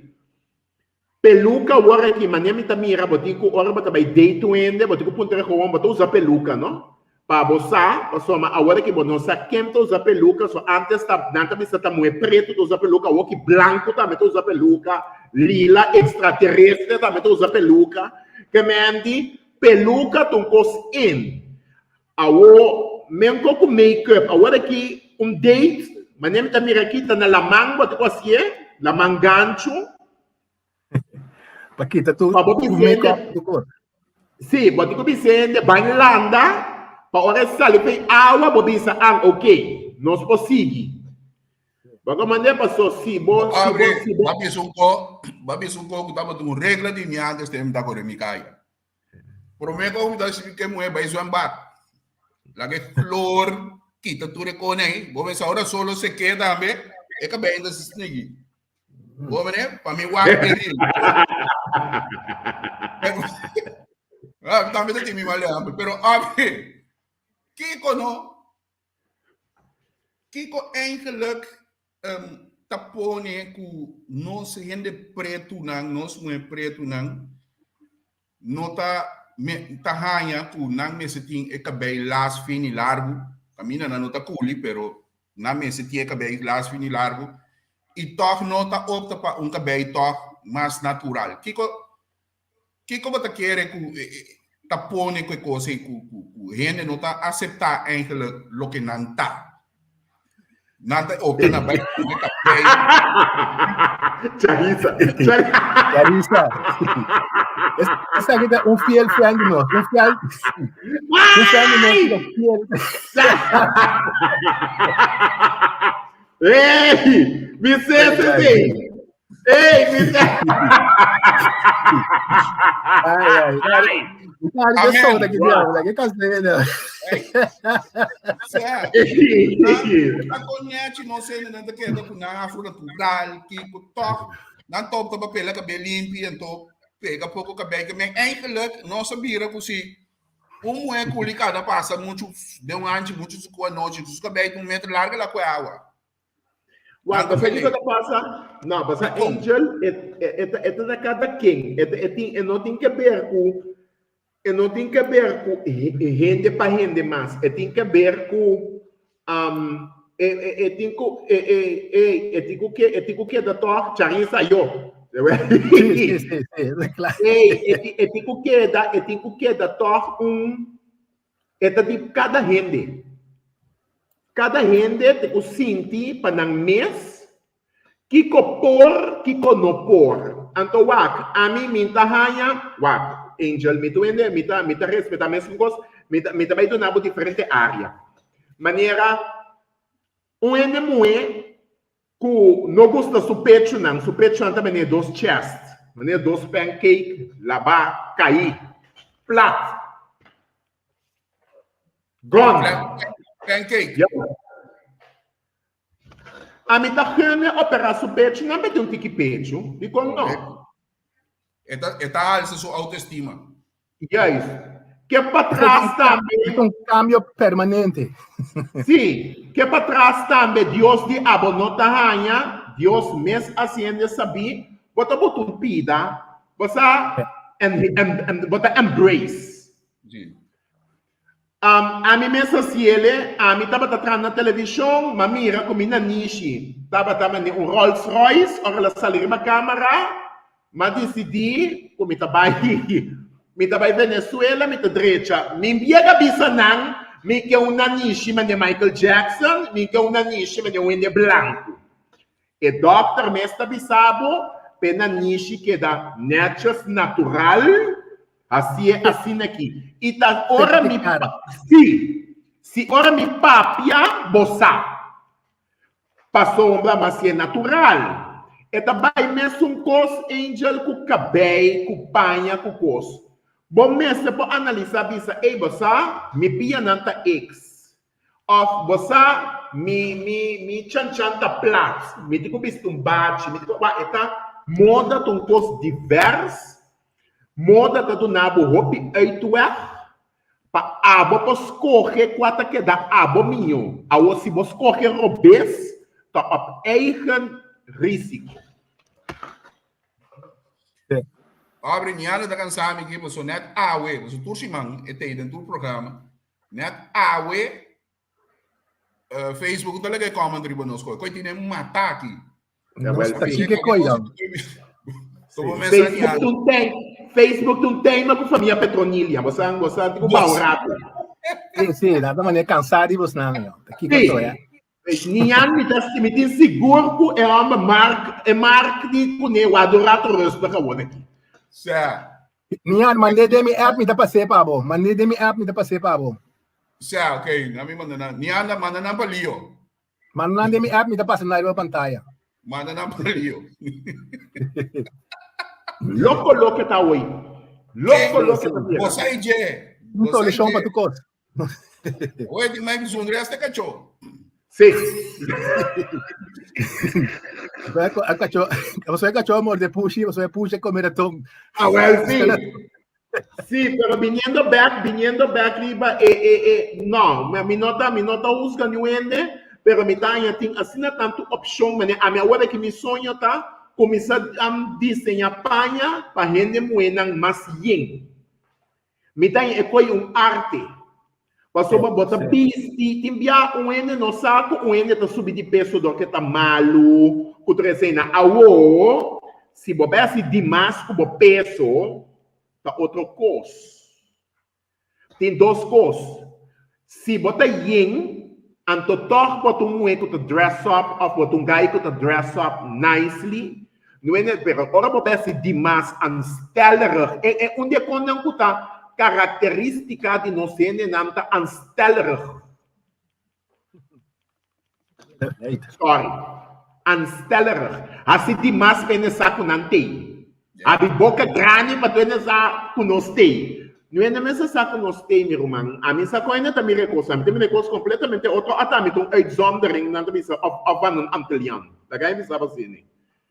Peluka awor aki manera mi ta mira bo tin ku ora bo ta bai date un hende bo tin ku puntra gewoon bo ta usa peluka no. Pa bo sa, pasobra awor ki bo no sa ken ta usa peluka, so antes ta nan ta bisa ta muhe pretu ta usa peluka, awor ki blanku tambe ta usa peluka, lila extraterrestre tambe ta usa peluka. Ke men di peluka ta un kos in. Awor menko ku make-up, awor aki un date, manera mi ta mira aki ta na laman bo ta ku hasié, laman ganchu. Pa kita tu, Pa bo tu bisende, make-up, tu kos. sí, bo tin ku bisende ban landa, pa ora e sali fei awa bo bisa an ok, nos por sigui. Bo ka mand'é paso si bo, si bo, Abre, si bo. ba bisa un ko, ba bisa un ko ku tabata un regla di mi antes te mi ta kore mi kaya. Promé ku mi ta sibi ke muhé bai zwembad. Laga e flor kita tur e kone ei. Bo mester ora solo seké tambe, e kabei ta snigi. Bo meneer, pa mi wak eril. Ah, tambe ta tin mi mal ehempel, pero abi, kiko no? Kiko eigenlijk um, ta pone ku nos hende pretunan, nos muhe pretunan, no ta me, ta haña ku nan mester tin e kabei las fini largu, kaminda nan no ta kuli, pero nan mester tin e kabei las fini largu, i tòg no ta opta pa un kabei tòg mas natural. Kiko kiko bo ta kere ku ta pone ku e kos ei ku ku hende no ta aseptá eigenlijk loke nan ta? Nan ta opta na bai pone kabei. Charissa. Charissa. Esaki ta un fiel friend di nos. Un fiel, un friend di nos ta fiel. Ei, mi sese sí. Ei, mi sese. Ai, ai. Ai, Amen. solta aqui, diabo. Que caseira. Ta konete no sei nan ta keda ku nan afro natural, kiko toch. Nan top ta papel kabel limpi anto pega poko kabel ke men eigenlijk nos a bira ku si un muhé kuli kada pasa muchu den un anchi muchu su ku anochi su kabel un metro largo la kue awa. Wak, Nan ta basta kiko pele. ta pasa? No, basta Dikon? Angel, e, e, e, ta, e ta na kada ken. E, ta- e, tin, e no tin ke ber ku, e no tin ke ber ku he- hende pa hende mas. E tin ke ber ku, um, e, e, e tin ku, e, e, e, e tin ku ke, e tin ku keda tòg, Charissa yo. Sí, sí, sí, sí, claro. Ei, e, ti- e tin ku keda, e tin ku keda tòg un, e ta di kada hende. Kada hende tin ku sinti pa nan mes kiko por, kiko no por. Anto wak, ami mi ta haña, wak, Angel, mi ta wende, mi ta, mi ta respetá mesun kos, mi ta, mi ta bai duna bo diferente área. Manera un hende muhé ku no gusta su pechunan, su pechunan ta manera dos chest, manera dos pancake labá, kaí, plat. Gone. Pancake. Ja. Ami ta gene opera su pecho, nan mete un tiki pecho. Dikon no? E ta, e ta alsa su autoestima. Juist. Ke patras tambe. Es un cambio permanente. Sí, ke patras tambe Dios di abo no ta haña, Dios mes haciendo sabí, bo ta bota un pida, bo sa, en, en, en, bo ta embrace. Sí. Um, ami mes hasiele, ami tabata traha na televishon, m'a mira ku mi nanishi tabata mane un Rolls Royce, ora el a sali riba kamera, m'a disidí ku mi ta bai, mi ta bai Venezuela, mi ta drecha. Mi yega bisa nan, mi ke un nanishi mane Michael Jackson, mi ke un nanishi mane un hende blanku. E dòkter mes ta bisa bo p'e nanishi keda nètjes, natural, hasié asin'aki. I ta ora mi si, si ora mi papia bo sa. Pasobra mi hasié natural. E ta bai mesun kos, Angel, ku kabei, ku paña, ku kos. Bo mester por analisá bisa, ey bo sa, mi pianan ta eks. Of bo sa, mi, mi, mi chanchan ta plat, mi tin ku bisti un bachi, mi tin ku, wak, e ta, moda ta un kos divers, moda ta duna bo hopi uitweg pa abo por skohe kua ta keda abo mihó. Awor si bo skohe robes, ta op eigen risiko. Abre, mi anda ta kansa mi ke, pasobra nèt awe, pasobra tur siman e ta ei den tur programa. Net awe Facebook ta laga e comment riba nos koe. Koe tine mata aki. Nos ta kike koe dan. Facebook tun tem, Facebook tun tema ku famia Petronilia. Bosa bosa tipo bau rato. Sí, sí, dat manera cansá di bos nan, yo. Ta kiko to, ya. Nian mi ta mi tin sigur ku e hòmber Mark e Mark di kuné wak un rato rustig awor aki. Sa. Nian mand'é den mi app mi ta pas'é pa bo. Mand'é den mi app mi ta pas'é pa bo. Sa, ok, na mi manda nan. Nian manda nan pa Lio. Manda nan den mi app mi ta pasa nan riba pantaya. Manda nan pa Lio. Loko loke ta awor. Loko loke ta bira. Bo sa i dje. Un solushon pa tur kos. Oye, di Mike zonder hasta cachó. Sí. Cachó, você cachó morde pushi, você pushi comer atum. Ah, well, sí. Sí, pero viniendo back, viniendo back riba, eh, eh, eh, no, mi no ta, mi no ta juzga ni hende, pero mi ta haña tin asina tantu opcion, mane ami awor aki mi soño ta cuminsa um, diseña paña pa hende muhénan mas yen. Mi ta e koe un arte. Pasobra bo ta bisti, tin bia un hende no sa ku un hende ta subi di peso dor ke ta malu, ku tur esei-nan. Awor, si bo bai hasi dimas ku bo peso, ta otro kos. Tin dos kos. Si bo ta yen, anto tòg bo ta un muhé ku ta dress up òf bo ta un gai ku ta dress up nicely, no e pero ora bo besti dimas aanstellerig, e e un di e konnan ku ta karakterístika di nos hendenan ta aanstellerig. Sorry. Aanstellerig. Hasi dimas pa hende sa ku nan tei. Abi boka grandi pa tur hende sa ku nos tei. No hende mester sa ku nos tei, mi ruman. Ami sa ku hende ta mira e kos. Ami ta mira e kos kompletamente otro. Ata ami ta un uitzondering, nan ta bisa, òf òf van un Antilliaan. Laga hende sa asina.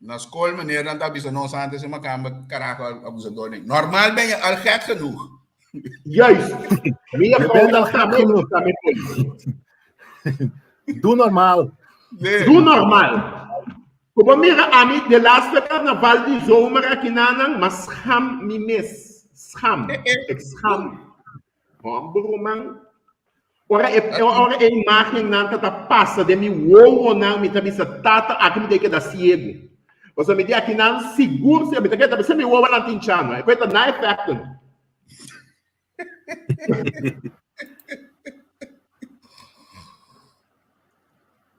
Na skol meneer nan ta bisa nos antes e makamba carajo abusador nen. Normal ben je al gek genoeg. Juist. Mi Je bent al gek genoeg. Doe normaal. Nee. Doe normaal. Como mira ami de laatste carnaval di zomer aki nanan, ma scham mi mes. Scham. Ik scham. Homber ruman. Ora e, ora e imagennan ta ta pasa den mi wowonan, mi ta bisa, Tata, aki mi ta keda siegu. Pasobra mi di akinan sigur si mi ta keda bisa mi wowonan tin chano. E ta na efecto.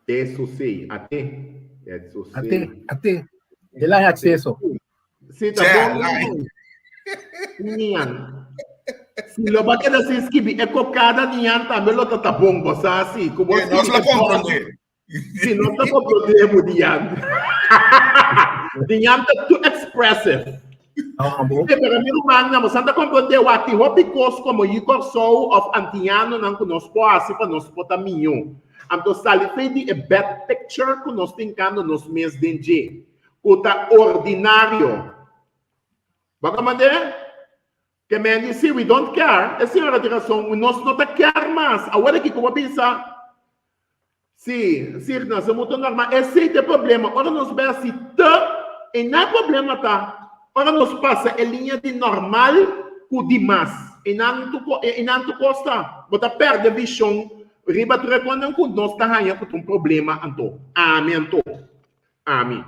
Te susi, ate. Te susi. Ate, ate. El hay acceso. Sí, ta bon. Nian. Si lo ba keda sin skibi e kokada nian tambe lo ta ta bon, bo sa si. Ku bo Nos lo comprende. Si nos ta comprende bo dian. Dian ta too expressive. Ah, bo. Sí, pero mi ruman nan, bo sa ta comprende wak tin hopi kos komo yu Kòrsou òf antianonan ku nos por hasi pa nos por ta mihó. Anto sali fe di e bad picture ku nos tin kando nos mes den dje. Ku ta ordinario. Bo ta mand'é? Ke men di si, we don't care. E señora tin rason, nos no ta care mas. Awor aki ku bo bisa, si, si, nos a mutu normal. Esei ta e problema. Ora nos bai hasi te, e na e problema ta ora nos pasa e liña di normal ku di mas. Einan tur einan tur kos ta. Bo ta pèrdè vishon riba tur e kosnan ku nos ta haña ku ta un problema anto. Ami anto. Ami.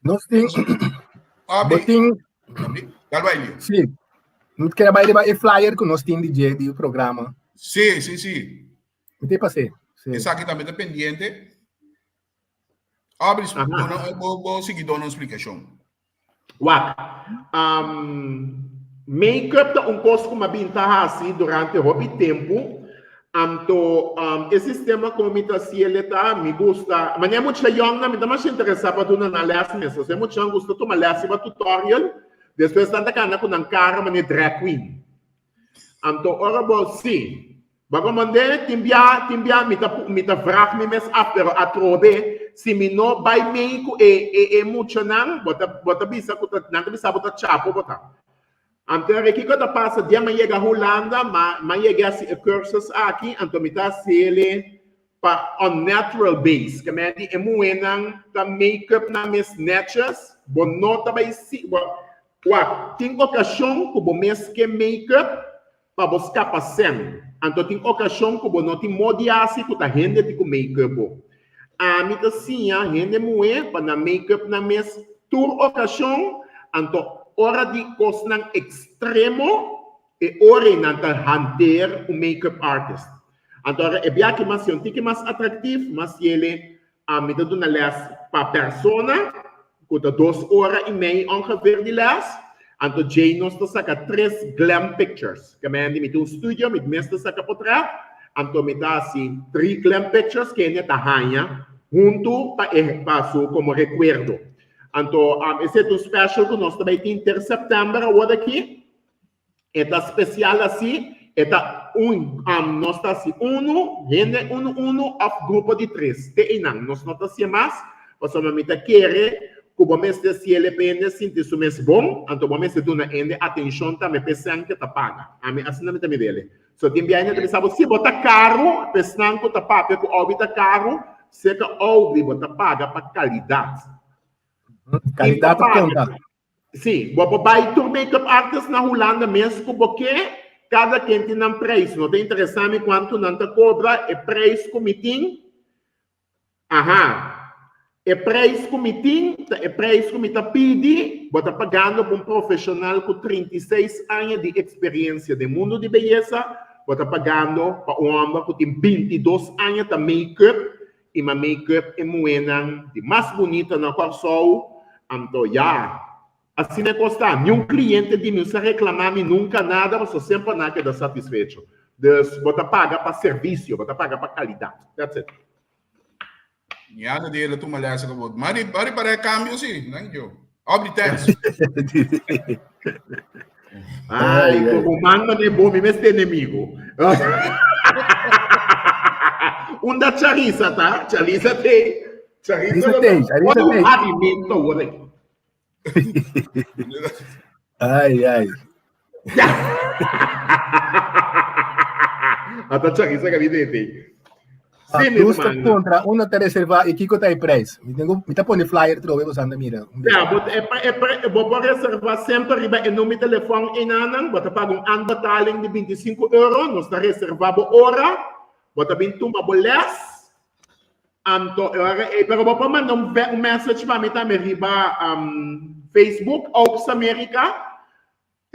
Nos tin, Abi, bo tin, Abi, dal bai Leo. sí. Mi kere bai riba e flyer ku nos tin di dje di programa. Sí, sí, sí. Mi te pasé. Sí. Esaki tambe ta pendiente. Abri, Aha. bo, no- bo, bo sigui dona un splikashon. Wak, um, make-up ta un kos ku mi a bin ta hasi durante hopi tempu. Anto, um, e sistema kon mi ta hasi el ta, mi gusta, manera mucha yòngnan mi ta masha interesá pa duna nan lès mes. Pasobra e muchanan gusta tuma lès riba tutorial, despues nan ta kanda ku nan kara manera drag queen. Anto ora bo, sí, bo a komprendé? Tin bia, tin bia mi ta mi ta vraag mi mes af, pero atrobe si mi no bai mei ku e e e muchanan, bo ta bo ta bisa ku ta nan ta bisa bo ta chapo bo ta. Anto ora kiko ta pasa dia mi a yega Hulanda, ma mi a yega hasi e cursus aki, anto mi ta hasiel pa on natural base, ke men di e muhénan ta make up nan mes netjes, bo no ta bai si bo wak tin okashon ku bo mes ke make up. pa bo skapa sèn. Anto tin okashon ku bo no tin modi hasi ku ta hende tin ku make-up bo. Ami ta siña hende muhé pa nan make-up nan mes tur okashon, anto ora di kosnan ekstremo e ora ei nan ta hanteer un make-up artist. Anto ora e biaha ki mas si un tiki mas atraktif, mas yele ami ta duna lès pa persona, ku ta dos ora i mei ongeveer di lès. Anto djei nos ta saka tres glam pictures. Ke men di mi tin un studio, mi mes ta saka potrèt, anto mi ta hasi tri glam pictures kende ta haña huntu pa e pa su komo rekuerdo. Anto esei ta un special ku nos ta bai tin ter sèptèmber awor aki. E ta spesial asi, e ta un, nos ta hasi unu, hende unu unu òf grupo di tres, te einan. Nos no ta hasié mas, pasobra mi ta kere ku bo mester hasié pa hende sinti su mes bon, anto bo mester duna hende atenshon tambe pa esnan ke ta paga. Ami asina mi ta mir'el. So tin biaha hende ta bisa bo, si bo ta karu, pa esnan ku ta papia ku Aubrey ta karu, serka Aubrey bo ta paga pa kalidat. Kalidat ta konta. Sí, bo por bai tur make-up artist na Hulanda mes ku bo ke, kada ken tin nan prijs. No ta interesá mi kuantu nan ta kobra, e prijs ku mi tin, aha, e prijs ku mi tin ta e prijs ku mi ta pidi, bo ta pagando pa un profeshonal ku 36 aña di eksperiensia den mundu di beyesa, bo ta pagando pa un hòmber ku tin 22 aña ta make-up I ma make-up e muhénan di mas bunita na Kòrsou, anto ya, asina e kos ta. Niun kliente di mi sa reklamá mi nunka nada, pasobra semper nan a keda satisfecho. Dus bo ta paga pa servisio, bo ta paga pa kalidat. That's it. Mi anda di el a tuma lès ku bo. Mari, mari para e kambio si, nan yo. Obri thanks. Ai, como man mane bo, mi mester enemigo. Unda Charissa ta? Charissa te. Charissa te, Charissa te. Alimento ahora. Ai, ai. Ata Charissa que viene de Ah, sí, mi ta contra, uno ta reserva y kiko ta e prijs. Mi tengo, mi ta pone flyer trobe, bo anda mira. Ja, bo e e bo por reserva semper riba e numero telefon enanan, bo ta paga un aanbetaling di 25 euro, nos ta reserva bo ora, bo ta bin tuma bo les. Anto e ora ei, pero bo por manda un, un message pa mi tambe riba um, Facebook, Ops America.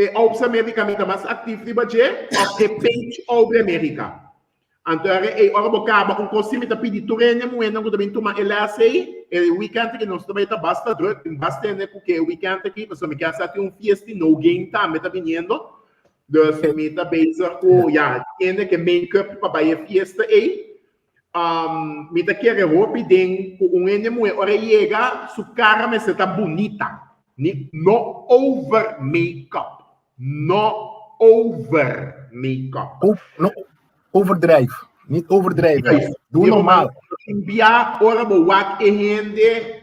E Ops America mi ta mas actief riba dje of e page Obre America. Anto ora ei ora bo caba un cos si mi ta pidi tur hende muhernan cu ta bin tuma e les ei, e weekend aki nos ta bay ta basta druk, tin basta hende cu ke e weekend aki pasobra mi kier sa tin un fiesta y no game tambe ta biniendo. Dus mi ta bezig cu ya hende ke make up pa bay e fiesta ei. Um, mi ta kere hopi den ku un hende muhé ora e yega, su kara mester ta bunita. Ni, no over make-up. No over make-up. O, no overdrijf. Niet overdrijven. Juist. Doe normaal. Bia ora bo wak e hende.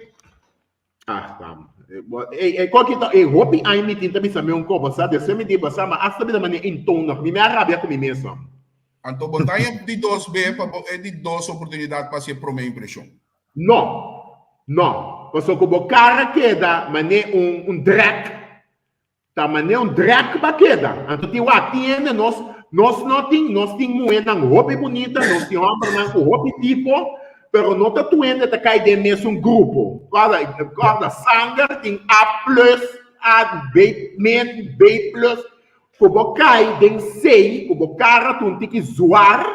Ah, tam. E, e, koki ta, e hopi ai mi tin ta bisa mi un kopo, sa, despues mi di basa, ma hasta bida mane intonig, mi me a rabia ku mi mes. Anto bo ta e di dos be pa bo e di dos oportunidat pa hasi e promé impreshon. No, no, pasobra ku bo kara keda mane un un drek, Ta manera un drek ba keda. Anto tin wak tin hende nos nos no tin nos tin muhernan hopi bunita nos tin hombernan ku hopi tipo pero no ta tur hende ta kai den mesun grupo. Korda korda sanger tin A plus A B min B plus ku bo kai den C ku bo kara ta un tiki zwar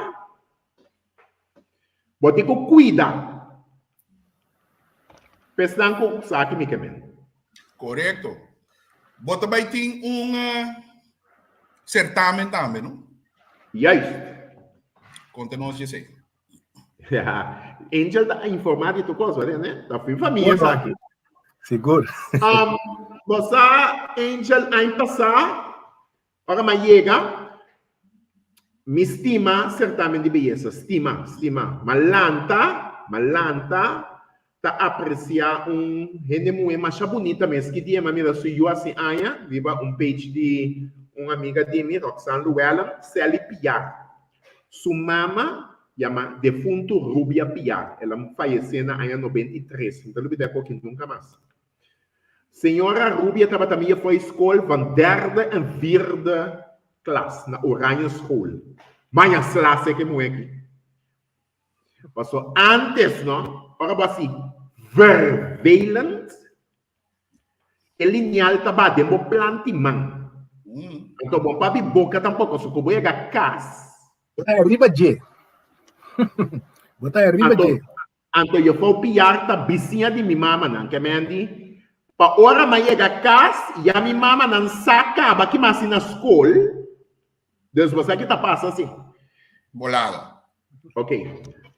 bo tin ku kuida. P'esnan ku sa ki mi ke men. Korekto. Bo ta bai tin un sertamen tambe, no? Juist. Konta nos di esei. Ja, Angel ta informá di tur kos, wak, ne? Ta fin famia esaki. Sigur. Um, bo sa, Angel, aña pasá, Ora m'a yega, mi stima certamen di beyesa, stima, stima. M'a lanta, m'a lanta ta aprecia un hende muhe masha bunita mes. Ki dia m'a mira su yu hasi aña riba un page di un amiga di mi, Roxanne Llewellyn, Sally Piar. Su mama yama defuntu Rubia Piar. El a fayece na aña 93. Mi ta lubida e koki nunca mas. Señora Rubia tabata mi juffrouw skol van derde en vierde. klas na Oranje School. Maña sla seke muhé aki. Paso antes no, ora bo hasi vervelend, e lineal ta ba den bo planti man. Anto bo pabi boka tampoko, so ku bo yega kas. Bo ta riba dje. Bo ta riba dje. Anto juffrouw Piar ta bisiña di mi mamanan, ke men di, pa ora mi a yega kas, ya mi mamanan sa kaba ki mi hasi na skol, dus bo sa ki ta pasa si. Bolada. Ok.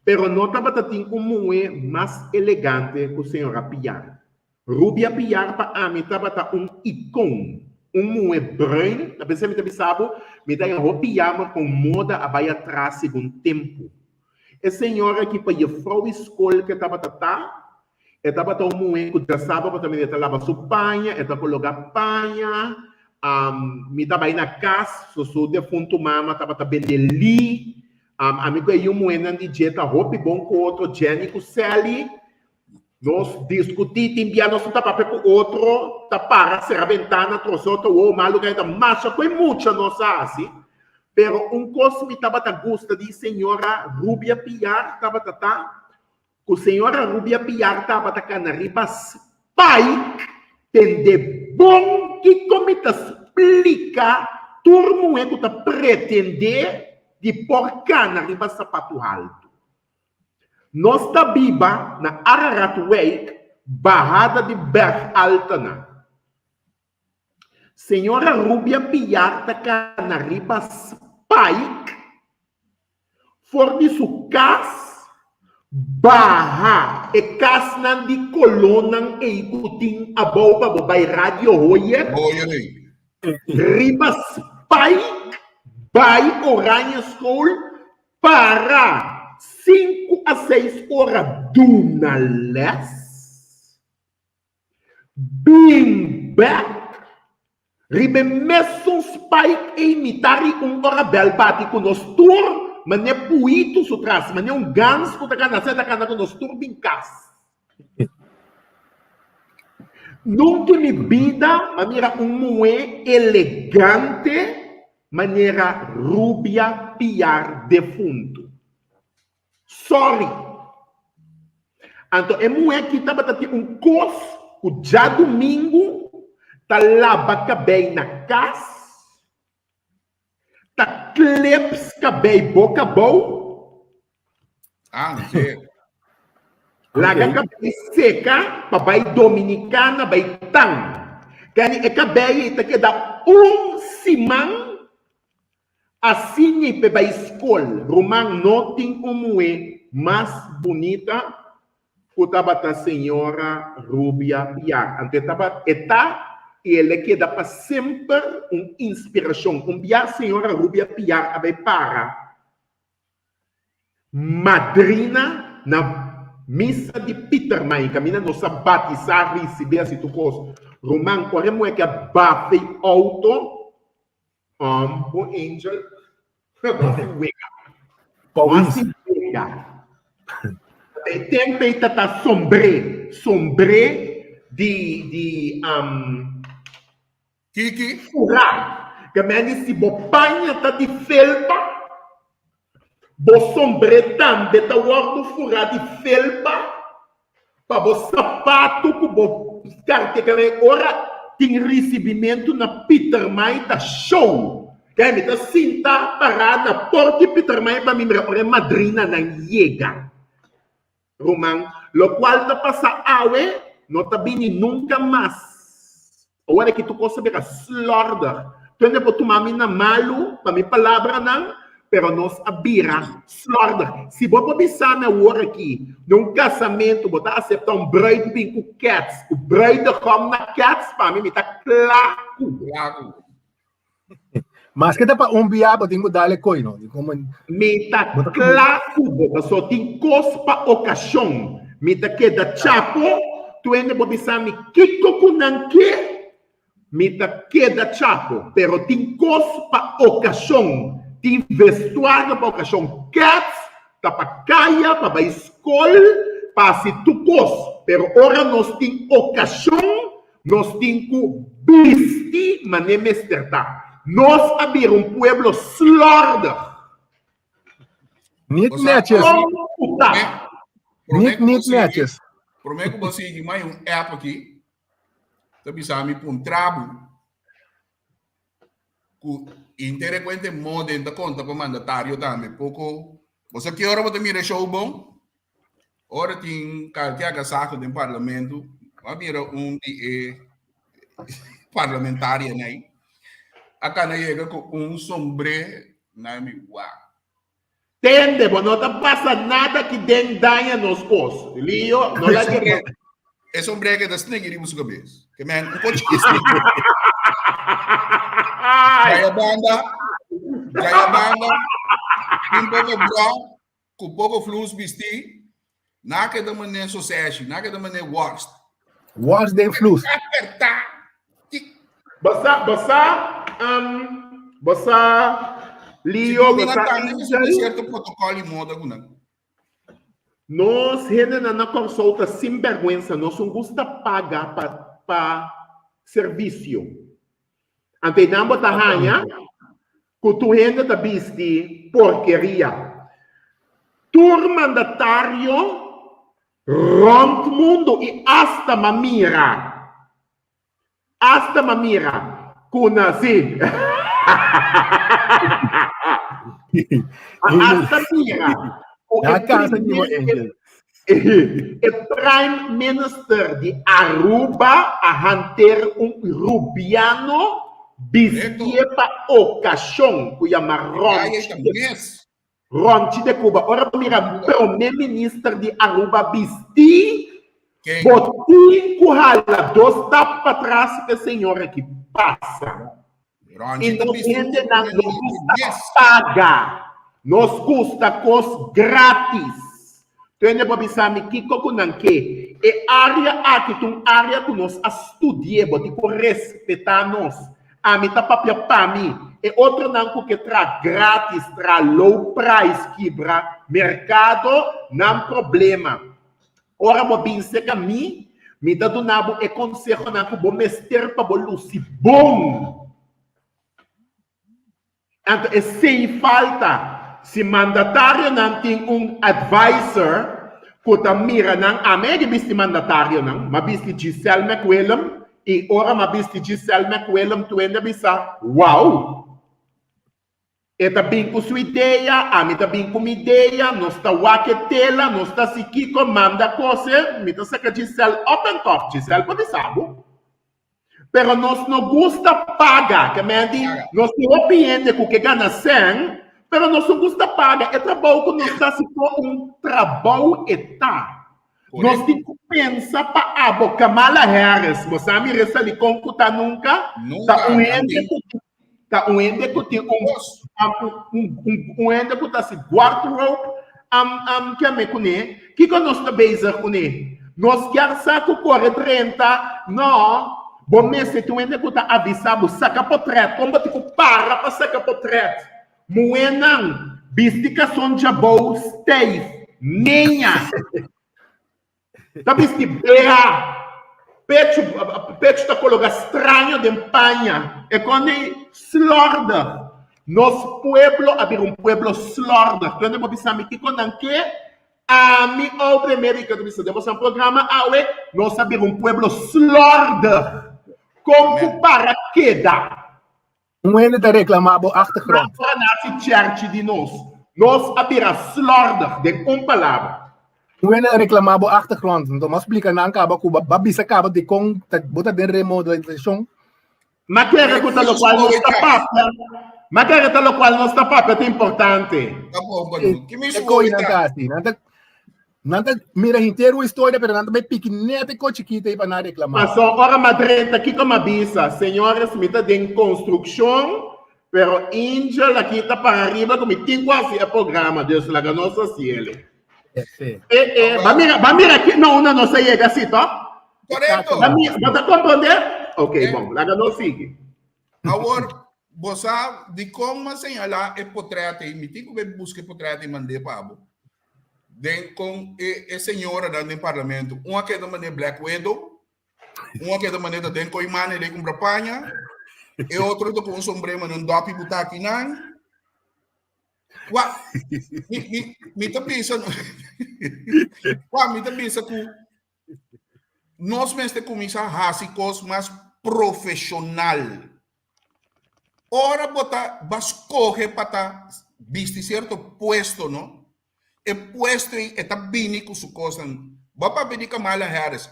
Pero no tabata tin un muhé mas elegante ku señora Piar. Rubia Piar pa ami tabata un ikon, un muhé bruin, ta pensé mi ta bisa bo, mi ta haña hopi yamer kon moda a bai atras segun tempu. E señora ki pa jefrouw i skol ke tabata ta, e tabata un muhé ku djasaba bo ta mira e ta laba su paña, e ta kologa paña, mi ta bai na kas, so su defuntu mama tabata bende li, ami ku e yu muhénan di dje ta hopi bon ku otro, Jenny ku Sally, nos diskutí, tin bia nos no ta papia ku otro, ta para sera bentana trose otro wowo malu ku ta masha ku e mucha nos a hasi, Pero un kos mi tabata gusta di señora Rubia Piar tabata ta ku señora Rubia Piar tabata kana riba spike tende bon kiko mi ta splika tur muhé ku ta pretendé di por kana riba sapatu haltu. Nos ta biba na Araratwijk bahada di Berg Altena. Señora Rubia Piar ta kana riba Spike for di su kas baha e kasnan di kolónan ei ku tin abou pa bo bai Radio Hoyer riba Spike bai Oranje School para sinku a seis ora duna lès. Bin bek riba e mesun spike ei mitá ri un ora bel bati ku nos tur manera puitu su tras, manera un gans ku ta kana asina ta kana ku nos tur bin kas. Nunka mi bida m'a mira un muhé elegante manera Rubia Piar defuntu. Sorry. Anto e muhé aki tabata tin un kos ku djadumingu ta laba kabei na kas, ta kleps kabei boka abou, Ah, sí. laga kabei seka pa bai Dominicana bai tan. Keni e kabei ei ta keda un siman Asina p'e bai skol, ruman no tin un muhé mas bunita ku tabata señora Rubia Piar. Anto e tabata, e ta i el a keda pa semper un inspirashon. Un bia señora Rubia Piar a bai para Madrina na misa di Pietermaai kaminda nos a batisá, risibí asi tur kos. Ruman, ora e muhé ke a bafa e outo, bo angel, bo a si wega. Bo a si wega. E tempu ei ta ta sombré, sombré di di Kiki? Furá. Ke men di si bo paña ta di felpa, bo sombré tambe ta wòrdu furá di felpa, pa bo sapatu ku bo skarte. Ke men ora tin risibimentu na Pietermaai ta show. Ke mi ta sinta pará na port di Pietermaai pa mi mira ora e madrinanan yega. Ruman, lokual ta pasa awe no ta bini nunka mas. Ora ki tur kos a bira slòrdig. Tur hende por tuma mi na malu pa mi palabranan, pero nos a bira slòrdig. Si bo por bisa mi awor aki, den un kasamentu bo ta aseptá un bruid bin ku kèts, ku bruidegom na kèts, pa mi, mi ta kla ku bo. Kla ku bo. Maske ta pa un bia bo tin ku dale koi no. Di komo Mi ta bo ta kla ku bo paso tin kos pa okashon. Mi ta keda chapo tu hende bo bisa mi kiko ku nan ke mi ta keda chapo pero tin kos pa okashon tin vestuario pa okashon kèts ta pa kaya pa bai skol pa hasi tur kos pero ora nos tin okashon Nos tin ku bisti manera mester ta. Nos a bira un pueblo slordig. Niet netjes. Niet, niet netjes. Promé ku bo sigui, mai un app aki ta bisa mi puntra bo ku intere kuente moden ta konta pa mandatario tambe. Poko, bo sa ki ora bo ta mira e show bon? Ora tin kalke agasaho den parlamento, bo a mira un di e parlamentarionan ei a kana yega ku un sombré na mi wak. Tende, bo no ta pasa nada ki den daña nos kos. Lio, no la ke. E sombré ke ta snegi riba su kabes. Ke men un kochi snegi. Daya banda, daya banda, un poko bra, Ku poko flus bistí, na keda manera soseshi, na keda manera worst. Worst den flus. Apertá. Basa, basa, um, basa, Leo, basa, Angel. Cierto protocolo y moda ku nan. Nos hendenan na Kòrsou ta sinbèrgwensa, nos no gusta paga pa pa servisio. Anto einan bo ta haña ku tur hende ta bisti porkeria. Tur mandatario rònt mundu i asta m'a mira, asta m'a mira ku na si, a asta mira ku e primer E Prime Minister di Aruba a hanter un Rubiano bistie pa okashon ku yama Ronchi de Cuba. Ora bo mira Prome Minister di Aruba bisti, bo tin ku hala dos stap patras e señor aki pasa. I nos hendenan no gusta paga. Nos gusta kos gratis. Tur hende por bisa mi kiko ku nan ke. E área aki ta un área ku nos a studi'é. Bo tin ku respetá nos. Ami ta papia pa mi. E otronan ku ke traha gratis, traha low price, kibra merkado, nan problema. Ora bo bin serka mi, mi ta duna bo e konsehonan ku bo mester pa bo lusi bon. Anto esei falta. Si mandatarionan tin un advisor ku ta mira nan, ami a bisti mandatarionan, m'a bisti Giselle McWillem i ora m'a bisti Giselle McWillem tur hende a bisa, Wow! E ta bin ku su idea, ami ta bin ku mi idea, nos ta wak e tela, nos ta hasi kiko, manda kose, mi ta saka Giselle op en top, Giselle por bisa bo. Pero nos no gusta paga, ke men di, nos tin hopi hende ku ke gana sèn, pero nos no gusta paga, e trabou ku nos ta hasi por un trabou e ta. Nos tin ku pensa pa abo, Kamala Harris, bo sa mi resali kon ku ta nunka? Ta un hende ku Ta un hende ku tin un un hende ku ta hasi guardrobe am am keme kuné. Kiko nos ta bezig kuné? Nos kier sa ku kore drenta? No, bo mester tin un hende ku ta avisá bo, saka potrèt. Kon bo tin ku para pa saka potrèt? Muhénan, bisti kason djabou stijf, meña. Ta bisti bea, pechu, pechu ta kologa straño den paña. E kon ei slòrdig. Nos pueblo a bira un pueblo slòrdig. Tur hende por bisa mi kiko nan ke? Ami Aubrey America ta bisa den boso programa awe, nos a bira un pueblo slòrdig. Kon ku para keda? Un hende ta reklamá bo achtergrond. Ora nasi chèrchi di nos. Nos a bira slòrdig, den un palabra. Un hende a reklamá bo achtergrond. Nto m'a splika nan kaba ku bo a bisa kaba dikon bo ta den remodelashon. M'a kere ku ta lokual nos ta papia, m'a kere ta lokual nos ta papia ta importante. E koinan ta hasi. Nan ta Nan ta mira henter un historia, pero nan ta bai piki net e ko chikito ei pa nan reclama. Paso ora m'a drenta, kiko m'a bisa? Señores, mi ta den construccion, pero Angel aki ta para riba ku mi tin ku hasi e programa, dus laga nos hasiele. Sí. E, e, ba mira, ba mira ki na unda nos a yega si, to? Correcto. Ba mira, bo ta comprende? Ok, bon, laga nos sigui. Awor, bo sa dikon m'a señalá e potret ei? Mi tin ku bai buska e potret ei mand'é pa bo. Den kon e e señoranan den parlamento. Un a keda manera Black Widow, un a keda manera den koi mane lei kumpra paña. E otro ta ku un sombré man un dòpi butá aki nan. Wa, mi, mi, mi ta bisa, wa, mi ta bisa ku nos mester kuminsá hasi kos mas profeshonal. Ora bo ta ba skohe pa ta bisti sierto puesto, no? E puesto ei e ta bini ku su kosnan. Bo a papia di Kamala Harris.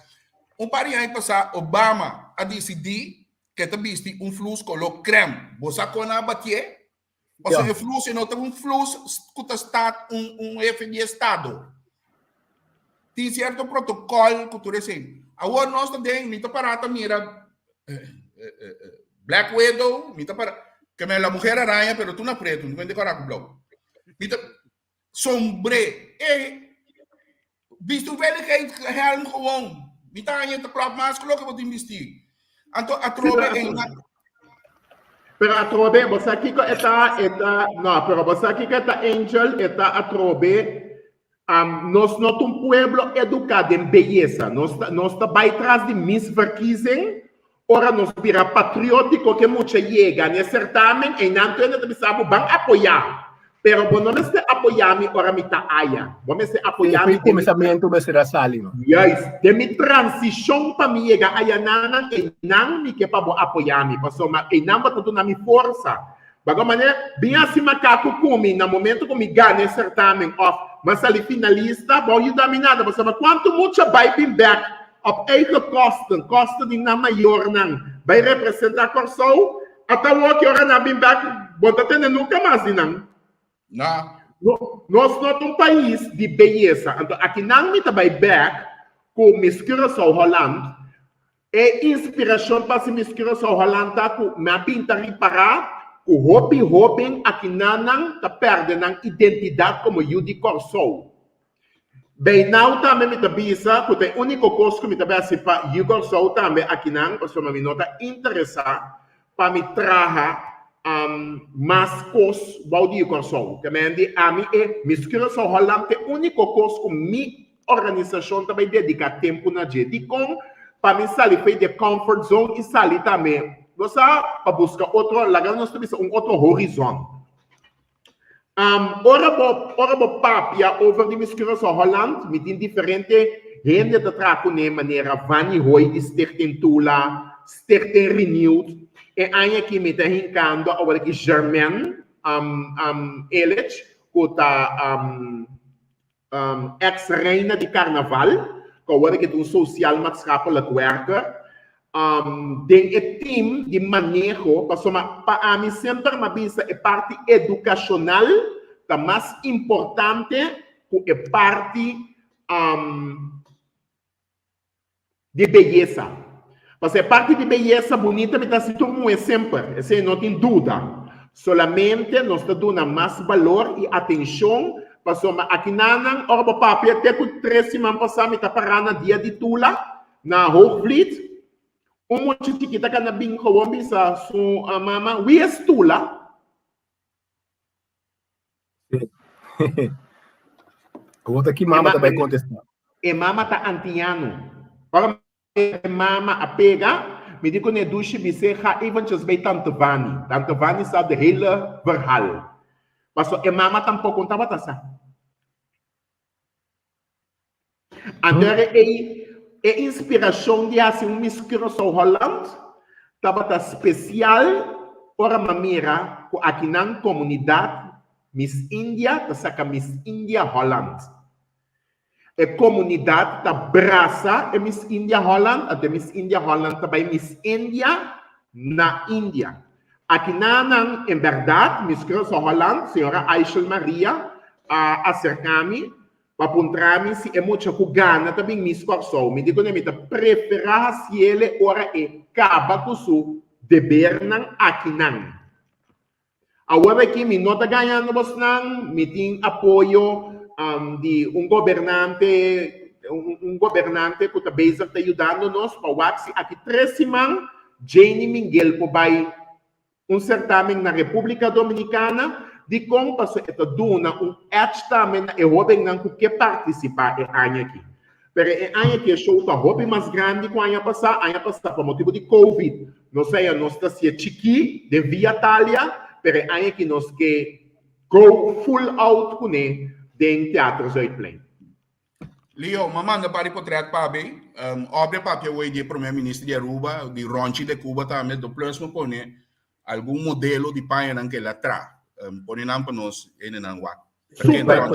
Un par di aña pasá Obama a disidí ku e ta bisti un flus koló krèm. Bo sa kon a batié? Pasobra e flus ei no ta un flus ku ta sta un un hefe di estado. Tin sierto protokòl ku tur esei. Awor nos ta den, mi ta pará ta mira Black Widow, mi ta para, ke men la mujer araña pero tur na pretu, no kuenta kora ku blou. Mi ta sombré, e bisti un veiligheid helm gewoon. Mi ta haña ta klòp mas ku loke bo tin bistí. Anto atrobe e na Pero atrobe, bo sa kiko e ta, e ta, no, pero bo sa kiko e ta Angel, e ta atrobe, um, nos no ta un pueblo eduká den beyesa. Nos ta, nos ta bai tras di misverkiezing, ora nos bira patriótiko ke mucha yega n'e sertamen, einan tur hende ta bisa bo ban apoyá. Pero bo no mester apoyá mi ora mi ta aya. Bo mester apoyá mi den mi kuminsamentu mester a sali, no? Juist. Den mi transishon pa mi yega ayananan, einan mi ke pa bo apoyá mi, pasobra einan bo ta duna mi forsa. Bago manera, bin hasi makaku ku mi na momento ku mi gana e sertamen òf m'a sali finalista, bo a yuda mi nada, pasobra kuantu mucha bai bin bèk op eigen kosten, kosten di nan mayornan, bai representá Kòrsou, ata awor ki ora nan a bin bèk, bo no ta tende nunka mas di nan. Na. No, nos no ta un pais di beyesa, anto akinan mi ta bai bèk ku Miss Curaçao Holland, E inspirashon pa hasi Miss Curaçao Holland ta ku mi a bin ta ripará ku hopi hóben akinanan ta pèrdè nan identidat komo yu di Kòrsou. By now tambe mi ta bisa ku ta e úniko kos ku mi ta bai hasi pa yu Kòrsou tambe akinan pasobra mi no ta interesá pa mi traha mas kos bou di yu Kòrsou. Te mende ami e Miss Curaçao Holland ta e úniko kos ku mi Organisashon ta bai dediká tempu na dje. Dikon? Pa mi sali fei di e comfort zone i sali tambe, bo sa, pa buska otro, laga nos ta bisa un otro horizon. Ora bo, ora bo papia over di Miss Curaçao Holland, mi tin diferente hende ta traha kuné manera Vanny Hooi di Stichting Tula, Stichting Renewed. E aña aki mi ta hinkando awor aki Germaine Ellich ku ta Ex reina di karnaval, ku awor ke ta un sociaal maatschappelijk werker, den e team di maneho, pasobra pa ami semper mi a bisa e parti edukashonal ta mas importante ku e parti Di beyesa. Pasobra e parti di beyesa bunita mi ta hasi tur muhé semper, esei no tin duda. Solamente nos ta duna mas balor i atenshon pasobra akinanan ora bo papia te ku tres siman pasá mi ta pará na dia di Tula na Hoogvliet, un mucha chikita ka na bin gewoon bisa su mama, Wie is Tula? Awor ta ki mama ta bai kontestá? E mama ta antiano. Ora e mama a pega, mi di kuné dushi bis'é ga eventjes bij tante Vani. Tante Vani sa de hele verhaal. Paso e mama tampoko no tabata sa. Anto era ei e inspirashon di hasi un Miss Curaçao Holland tabata spesial ora m'a mira ku akinan komunidat Miss India ta saka Miss India Holland. E komunidat ta brasa e Miss India Holland anto e Miss India Holland ta bai Miss India na India. Akinanan en bèrdat Miss Curaçao Holland señora Aishel Maria a aserká mi Pa puntra mi si e mucha ku gana ta bin Miss Kòrsou, mi di kuné mi ta preferá hasiele ora e kaba ku su debernan akinan. Awor aki mi no ta gañando bosnan, mi tin apoyo di un gobernante, un gobernante ku ta bezig ta yudando nos pa wak si aki tres siman Janie Minguel por bai Un certamen na Republica Dominicana, dikon? Paso e ta duna un edge tambe na e hobennan ku ke partisipá e aña aki. Pero e aña aki e show ta hopi mas grandi ku aña pasá. Aña pasá pa motibu di covid Nos a nos ta hasié chikí den Via Thalia, pero e aña aki nos ke go full out kuné den Teatro Zuidplein. Leo, m'a manda par di potret pa be. Um, obra papia hoy di prome minister di Aruba, di Ronchi de Cuba tambe, do plus mo pone algun modelo di pañanan ke la tra. Um, pone nan pa nos ene nan wak. Super.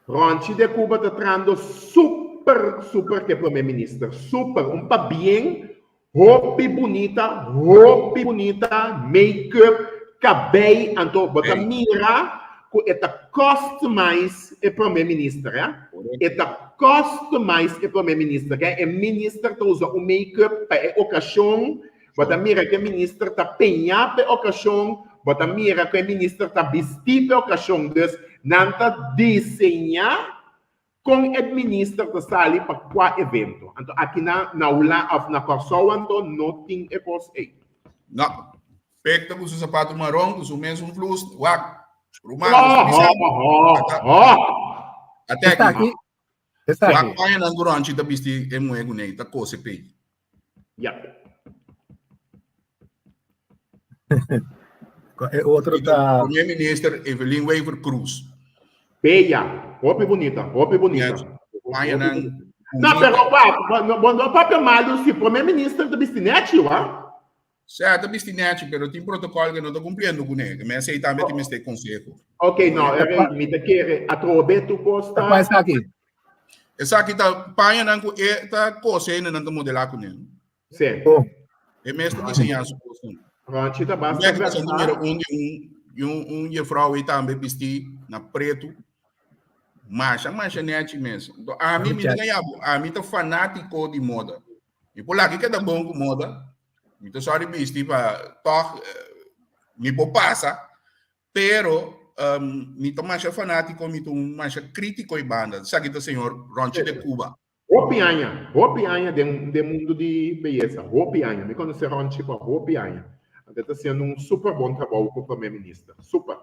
Ronchi de Cuba ta trando super, super ke prome minister. Super. Un pabien. Hopi bunita, hopi bunita, make-up, kabei, anto bo ta mira ku e ta customize e prome minister, ya. E ta customize e prome minister, ke e minister ta usa un make-up pa e okashon, bo ta mira ku e minister ta peñá pa e okashon, bo ta mira ku e minister ta bistí pa e okashon. Dus nan ta diseñá Kon e minister ta sali pa kua evento? Anto aki na na Hula of na Kòrsou anto no tin e kos ei. No. Pek ta ku su sapatu maron ku su mesun flus. Wak. Ruman, nos ta bisa. Ate aki. Wak paña nan ku Ronchi ta bisti e muhé kuné ta kose pei. Yep. E otro ta. Prome Minister Evelyn Wever Croes. Bella, hopi bunita, hopi bunita. Pañanan. No, pero pa, no, no papia malu si Prome Minister ta bisti nechi, wa? Sea, ta bisti nechi, pero tin protocol ke no ta cumpliendo kuné. Ke mester tambe tin mester conseho. Ok, no, mi ta kere atrobe tu kos ta. Pa esaki. Esaki ta pañanan ku e ta kose i nan ta modelá kuné. Sí. Oh. E mes ta diseñá su kosnan. Ronchi ta basta Nek ta mira un di un un un juffrouw ei tambe bistí na pretu. Masha masha nechi mes. Anto ami mi ta gaña bo, ami ta fanátiko di moda. Mi por laki keda bon ku moda. Mi ta sòri bisti pa tòg mi por pasa. Pero um, mi ta masha fanátiko, mi ta un masha krítiko i banda. Esaki ta señor Ronchi de Cuba. Hopi aña, hopi aña den den mundu di beyesa, hopi aña. Mi konosé Ronchi pa hopi aña. Anto e ta hasiendo un super bon trabou ku prome minister. Super.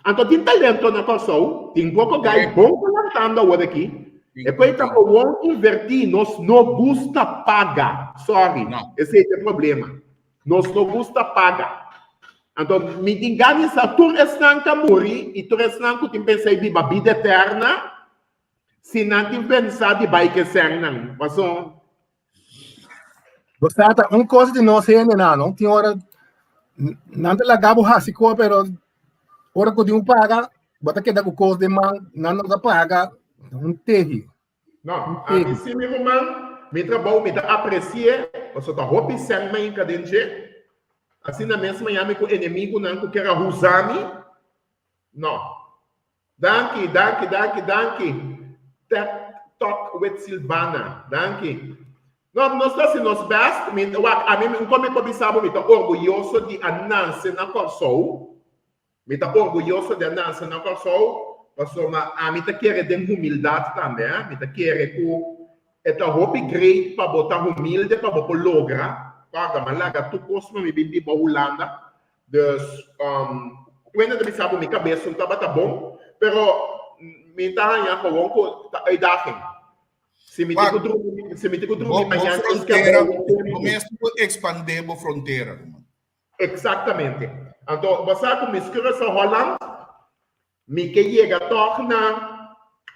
Anto tin talento na Kòrsou, tin poko gai bon ta lantando awor aki. E koe ta gewoon invertí, nos no gusta paga. Sorry, esei ta e problema. Nos no gusta paga. Anto mi tin gana di sa tur esnan ku a muri i tur esnan ku tin pensa di biba bida eterna, si nan tin pensa di bai ke sènnan. Paso. Bo sa ta un kos di nos hendenan no tin ora nan ta laga bo hasi kos pero ora ku tin un paga bo ta keda ku kos den man nan no ta paga un tehi. No, ami si mi ruman, mi trabou mi ta apresi'é, pasobra ta hopi sèn mi a hinka den dje. Asina mes maña mi ku enemigunan ku kier a huza mi. No. Danki, danki, danki, danki. Ted Talk with Silvana. Danki. No, nos ta hasi nos best. Mi, wak, ami un kos mi por bisa bo, mi ta orguyoso di a nanse na Kòrsou. Mi ta orguyoso di a nanse na Kòrsou, pasobra ami ta kere den humildat tambe. Mi ta kere ku e ta hopi great pa bo ta humilde pa bo por logra. Kòrda, mi a laga tur kos pa mi bin biba Hulanda. Dus, wende ta bisa bo mi kabes no tabata bon, pero mi ta haña gewoon ku ta uitdaging. Si mi tin ku drumi, si mi tin ku drumi mañana, Bo frontera, bo mes tin ku ekspandé bo frontera. Exactamente. Anto, bo sa cu Miss Curaçao Holland, mi ke yega toch na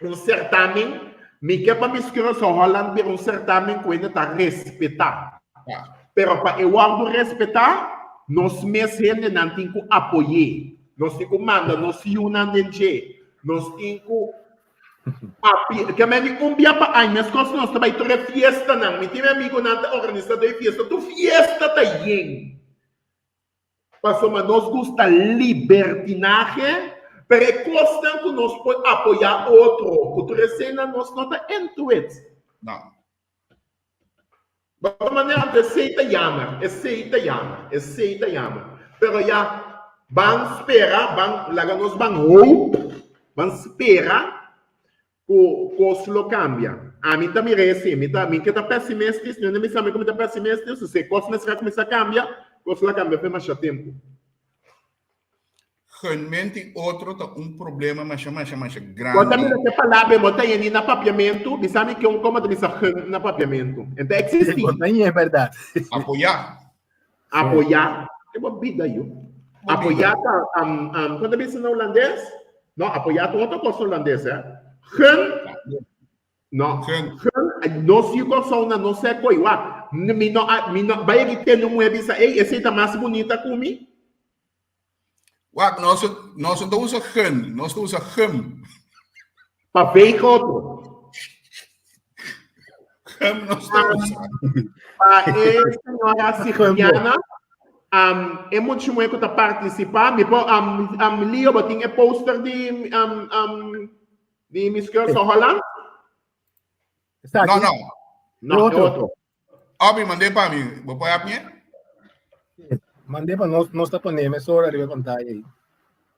un certamen, mi ke pa Miss Curaçao Holland bira un certamen cu hende ta respeta. Pero pa e wordo respeta, nos mes hendenan tin cu apoy'é. Nos tin cu manda nos yiunan den dje. Nos tin cu Papi, ke men di un bia pa aña, meskos nos ta bai tur e fiestanan. Mi tin mi amigunan ta organisa tur e fiesta. Tur fiesta ta yen. Pasobra nos gusta libertinahe, pero e kosnan ku nos por apoyá otro ku tur eseinan nos no ta into it. No. Bo manera anto esei ta yama, esei ta yama, esei ta yama. Pero ya, ban spera, ban laga nos ban hope, ban spera ku kos lo kambia. Ami ta mira esei, mi ta, mi ke ta pesimistis, mi no bisa mi ku mi ta pesimistis, si e kos mester a kuminsá kambia, kos lo a kambia pa e masha tempu. Gunment otro ta un problema masha masha masha Bo ta grandi. mira ke palabra bo ta yeni na papiamentu, bisa mi kion komo ta bisa gun na papiamentu. En ta existi. Bo ta yeni berdad. Apoyá. Apoyá. Ke bo bida yu. Bo Apoyá bida. ta um, um, kon ta bisa na hulandes? No, apoyá ta otro kos na hulandes, eh. Gun. No. Gun. Gun, nos yu Kòrsou na no sè koi wak. Mi no a, mi no, bai aki tende un muhé bisa, ey, esei ta mas bunita ku mi. Wak, nos, nos no ta usa gun, nos ta usa gum. Pa veeg otro. Gum nos ta usa. Pa e señora Sigriana, um, e muchu muhé ku ta partisipá, mi por, um, um, Leo, bo tin e poster di, um, um, di Miss Curaçao Holland? Está No, aquí. no. No, e Otro. otro. Obi, mandé pa mi. Bo por hap mi? Mandé pa nos, nos ta pone mesora riba pantaya ahí.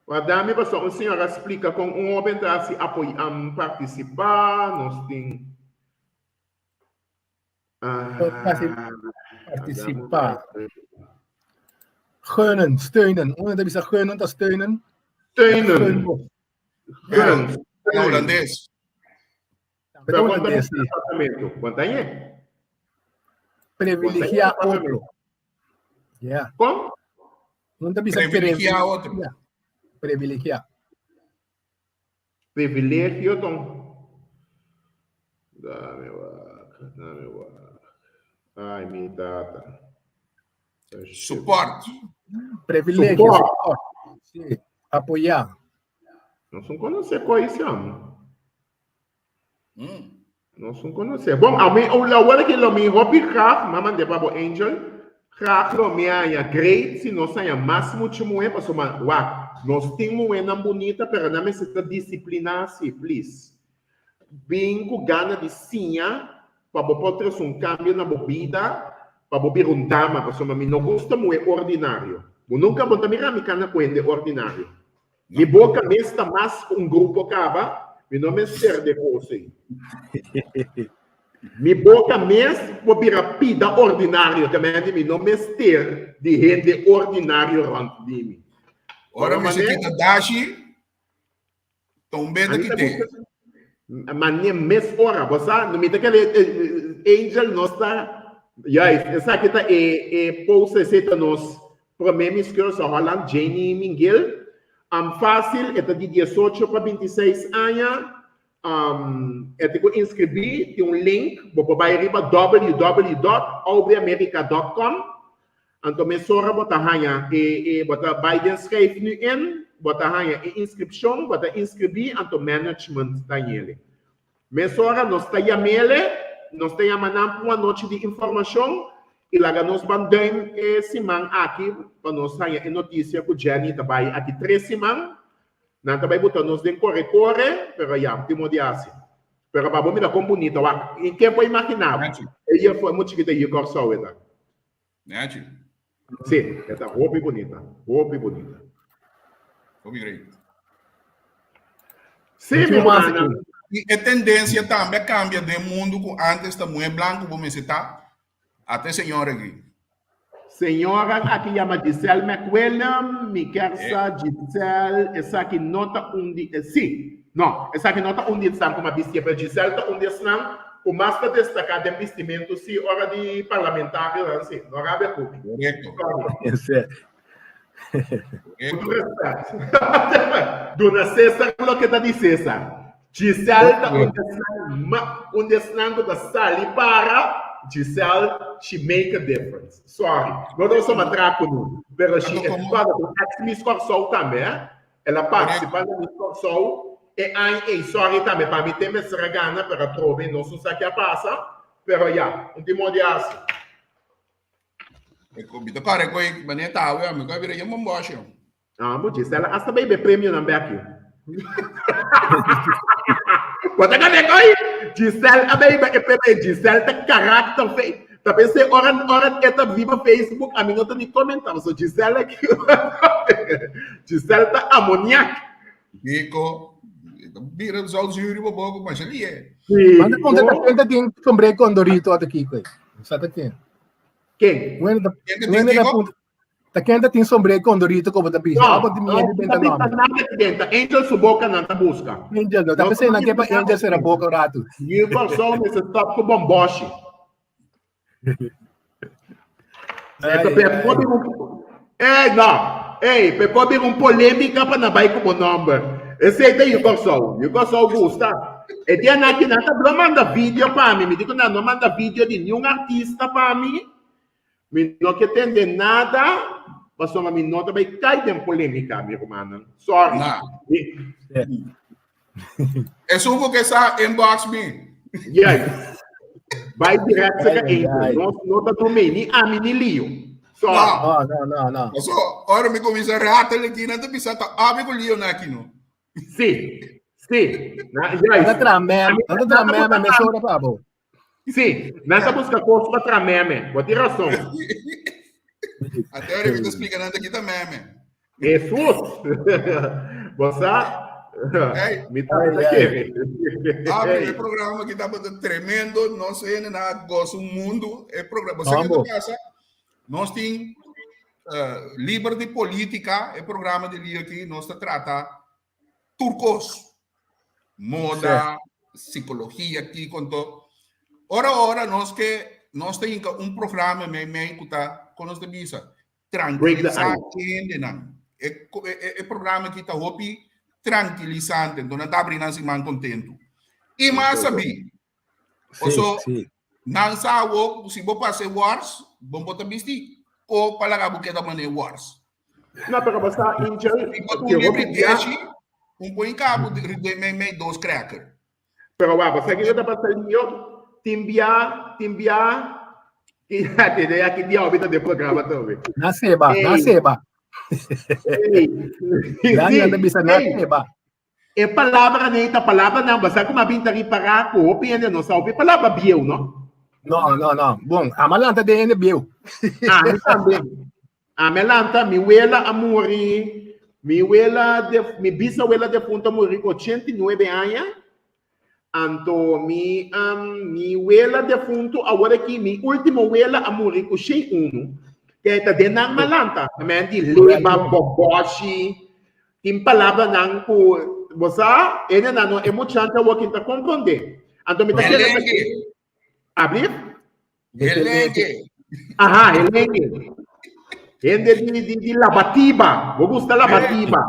Guarda mi paso un señora splika kon un hoben ta hasi apoy am partisipá, nos tin Fácil ah, participar. Gunnen, steunen. Uno ta bisa gunnen ta steunen. Steunen. Gun. Gun. Na holandés. Pero kon ta bisa apartamento? Kon ta ye? Privilegiá otro. Yeah. Kon? No ta bisa Privilegiá otro. Privilegiá. Privilegio ton. Dame wak, dame wak. Ai, mi tata. Support. Privilegio. Support. Support. Sí. Apoyá. Nos no conoce koi ese. Nos no conoce. Bon, a mi, la hora que lo mi hopi graag, mama de babo Angel, graag lo mi haya great si nos haya mas mucho muhe, paso ma, wak, nos tin muhenan bunita, pero nan mester ta disciplina si, please. Bin ku gana di siña pa bo por trese un cambio na bo bida, pa bo bira un dama, pasobra mi no gusta muhe ordinario. Bo nunca bo ta mira mi cana cu hende ordinario. Mi boca mes ta mas cu un grupo caba, mi no mester de cos ey. Mi boca mes por bira pida ordinario, te mende mi no mester di hende ordinario rond di mi. Ora mi se kita dashi, ta un beta kite. Mane mes ora, bo sa, no mi ta kere Angel nos ta, juist, esaki ta e e post ese ta nos prome Miss Curaçao Holland, Janie Minguel. Am fácil, e ta di 18 pa 26 aña. Um, e tin ku inscribí, tin un link, bo por bai riba www.aubreyamerica.com. Anto mesora bo ta haña e e bo ta bai den schrijf nu in, bo ta haña e inscripcion, bo ta inscribí, anto management ta ñele. Mesora nos ta yamele, nos ta yama nan pa un anochi di informacion y laga nos ban duim e siman aki pa nos haña e noticia cu Jenny ta bai aki tres siman. Nan ta bai buta nos den kore kore, pero ya, tin modo di hasi. Pero pa bo mira kon bunita, wak, y ken por imagina bo? E juf mucha chikita yu Kòrsou e ta. Nechi. Sí, e ta hopi bunita, hopi bunita. Hopi great. Sí, mi hermana. I e tendensia tambe a kambia den mundu ku antes ta muhé blanku bo mester ta, ata e señora aki. Señora aki yama Giselle McWilliam, mi kier sa Giselle esaki no ta un di e sí, no, esaki no ta un di esnan ku mi a bistié, pero Giselle ta un di esnan ku mas ta destaká den bistimentu sí ora di parlamentarionan sí, no rabia ku mi. Korekto. Sorry. Ku tur respèt. Duna César loke ta di César. Giselle ta un desnan ma un desnan ku ta sali para Giselle she make a difference sorry no ta pasobra tra ku no pero she e tabata un ex Miss Kòrsou tambe eh el a partisipa na Miss Kòrsou e aña ei sorry tambe pa mi te mester a gana pero atrobe nos no sa ke a pasa pero ya un tin modo di hasi. Mi ta kòrda ku e manera ta awe mi kòrda bira yen bombòsho. Ah, bo Gisela hasta bay be premio nan bek yo. Bo ta kende koi? Giselle a bay be e premio. Giselle ta karakter fe. Ta pense ora ora e ta riba Facebook ami no ta ni komenta. So Giselle aki. Giselle ta amoniak. Kiko, bira zout zuur riba boka masha lie. Manda konta ta ken ta tin sombré con dorito ata kiko. Sa ta ken. Ken? Bueno, Ken ta tin ta kiko? punta. Ta ken ta tin sombré kondorito ku bo ta bisa? No, Abo tin miedu no, benta ta bisa nòmber. nada ki den, ta Angel su boka nan ta buska. Angel, no ta No pensé ta nan ke pa bisa Angel sera boka un ratu. Yu Kòrsou mester stòp ku bòmbòshi. Ai, Pe ai. por bin un Ey, no. Ey, pe por bin un polémika pa nan bai ku bo nòmber. Esei ta Yu Kòrsou. Yu Kòrsou gusta. E dianan aki nan ta blo manda video pa mi. Mi di ku nan no manda video di niun artista pa mi. Mi no ke tende nada, pasobra mi no ta bai kai den polémika, mi rumannan. Sorry. Na. Mi- Esun ku ke sa inbox mi. Yes. Bai direct sa ka Ai, ai, Angel. ai. No, no ta do ni ami ni Leo. Sorry. No. No, no, no, no. Paso, ora mi kuminsá ratel aki, nan ta bisa ta ami ku Leo na aki no. Sí. Sí. Na, Nan ta yes. traha meme, nan ta traha meme mesora pa bo. Sí, nan ta buska kos pa traha meme. Bo tin rason. Até ora mi ta splika nan ta kita meme. Jesus! Bo sa? Hey. Mi ta Ai, ta ai. kere. Ah, pero e programa ki tabata tremendo, nos hende na goza un mundo. E programa, bo sa Mambo. ki ta pasa? Nos tin eh, liber di politica, e programa di Lio aki, nos ta trata tur kos. Moda, psikologia, kiko anto. Ora ora nos ke nos ta hinka un programa mei mei ku ta kon nos ta bisa trankilisá hendenan. E, e, e programa aki ta hopi trankilisante, enton nan ta abri nan siman kontentu. I mas sabí, Oso, nan sa awo ku si bo pasa e wars, bo bo ta bisti ko pa laga bo keda manera e wars. No, pero bo sa, Angel, Si bo ke un hopi libri bia, keshi, un pon cabo de mei mei dos cracker. pero wa, bo sa kiko ta pasa Leo? Tin bia, tin bia, ki te aki dia hopi ta den programa tambe. Na seba, na Ey. seba. Ey. Dani Sí, anda bisa na ey. seba. E palabranan ei ta palabranan basá ku mi a bin ta ripará ku hopi hende no sa hopi palabra bieu, no? No, no, no. Bon, ami a lanta den hende bieu. Ami tambe. Ami a lanta, mi wela a muri, mi wela de, mi bisawela defuntu a muri ku 89 aña. Anto mi, um, mi wela defuntu awor aki, mi último wela a muri ku 101. Ke ta den nan mi a lanta. Mi a di leba, boboshi, Tin palabranan ku bo sa, hendenan no e muchante awor kin ta komprondé. Anto mi ta kere ta Helengue. Ablief? Helengue. Aha, helengue. Hende di, di, di Labatiba. Bo gusta Labatiba.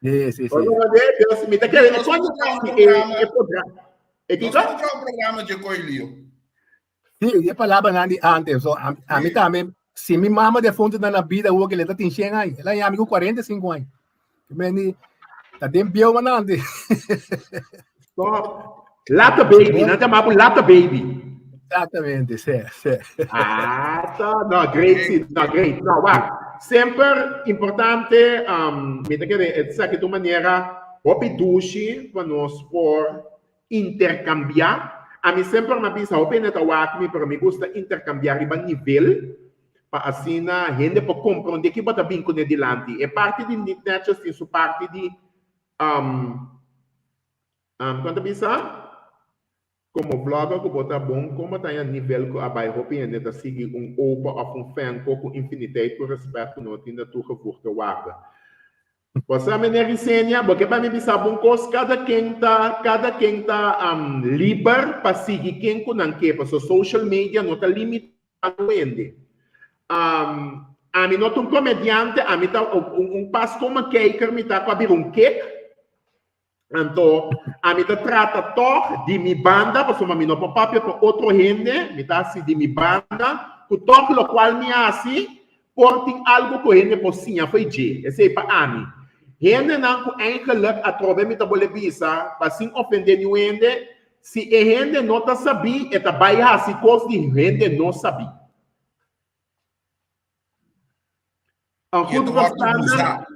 Sí, sí, Bo sí. komprondé? Pero mi ta kere, Nos kuando por traha un e, programa. e programa. E Nos kiko? por traha un programa dje koi Leo. Sí, e palabranan di antes. So, a, a mi tambe, si mi mama defunto ta na bida awor ke le ta tin 100 aña, el a yami ku 45 aña. Me di, ta den bieu manante. Stop. Lata baby, nan ta chama bo lata baby. Exactamente, sí, sí. Ah, ta, no, great, sí, no, great. No, wak. Semper importante, um, mi ta kere, esaki ta un manera hopi dushi pa nos por Interkambiá. Ami semper m'a bisa hopi hende ta wak mi, pero mi gusta interkambiá riba nivel pa asina hende por komprondé ki bo ta bin kuné dilanti. E parti di Niet Netjes tin su parti di, kon ta bisa? Komo vlogger ku bo ta bon kon bo ta haña nivel ku a bai hopi hende ta sigui un opa òf un fenko ku infiniteit ku rèspèt ku no tin de toegevoegde waarde. Bo sa meneer Isenia, bo ke pa mi bisa bo un kos, kada ken ta, kada ken ta liber pa sigui ken ku nan ke, pasobra social media no ta limita hende. Ami no ta un komediante, ami ta un un pas koma kijker mi ta ku a bira un kek, anto ami ta trata tòg di mi banda, pasobra mi no por papia pa otro hende, mi ta hasi di mi banda, ku tòg lokual mi hasi Por tin algo ku hende por siña fo'i dje, esei pa ami. Hendenan ku eigenlik atrobe mi ta bole bisa, pa sin ofendé niun hende, si e hende no ta sabí, e ta bai hasi kos di hende no sabí. Een E goed ta wòrdu verstander, usá.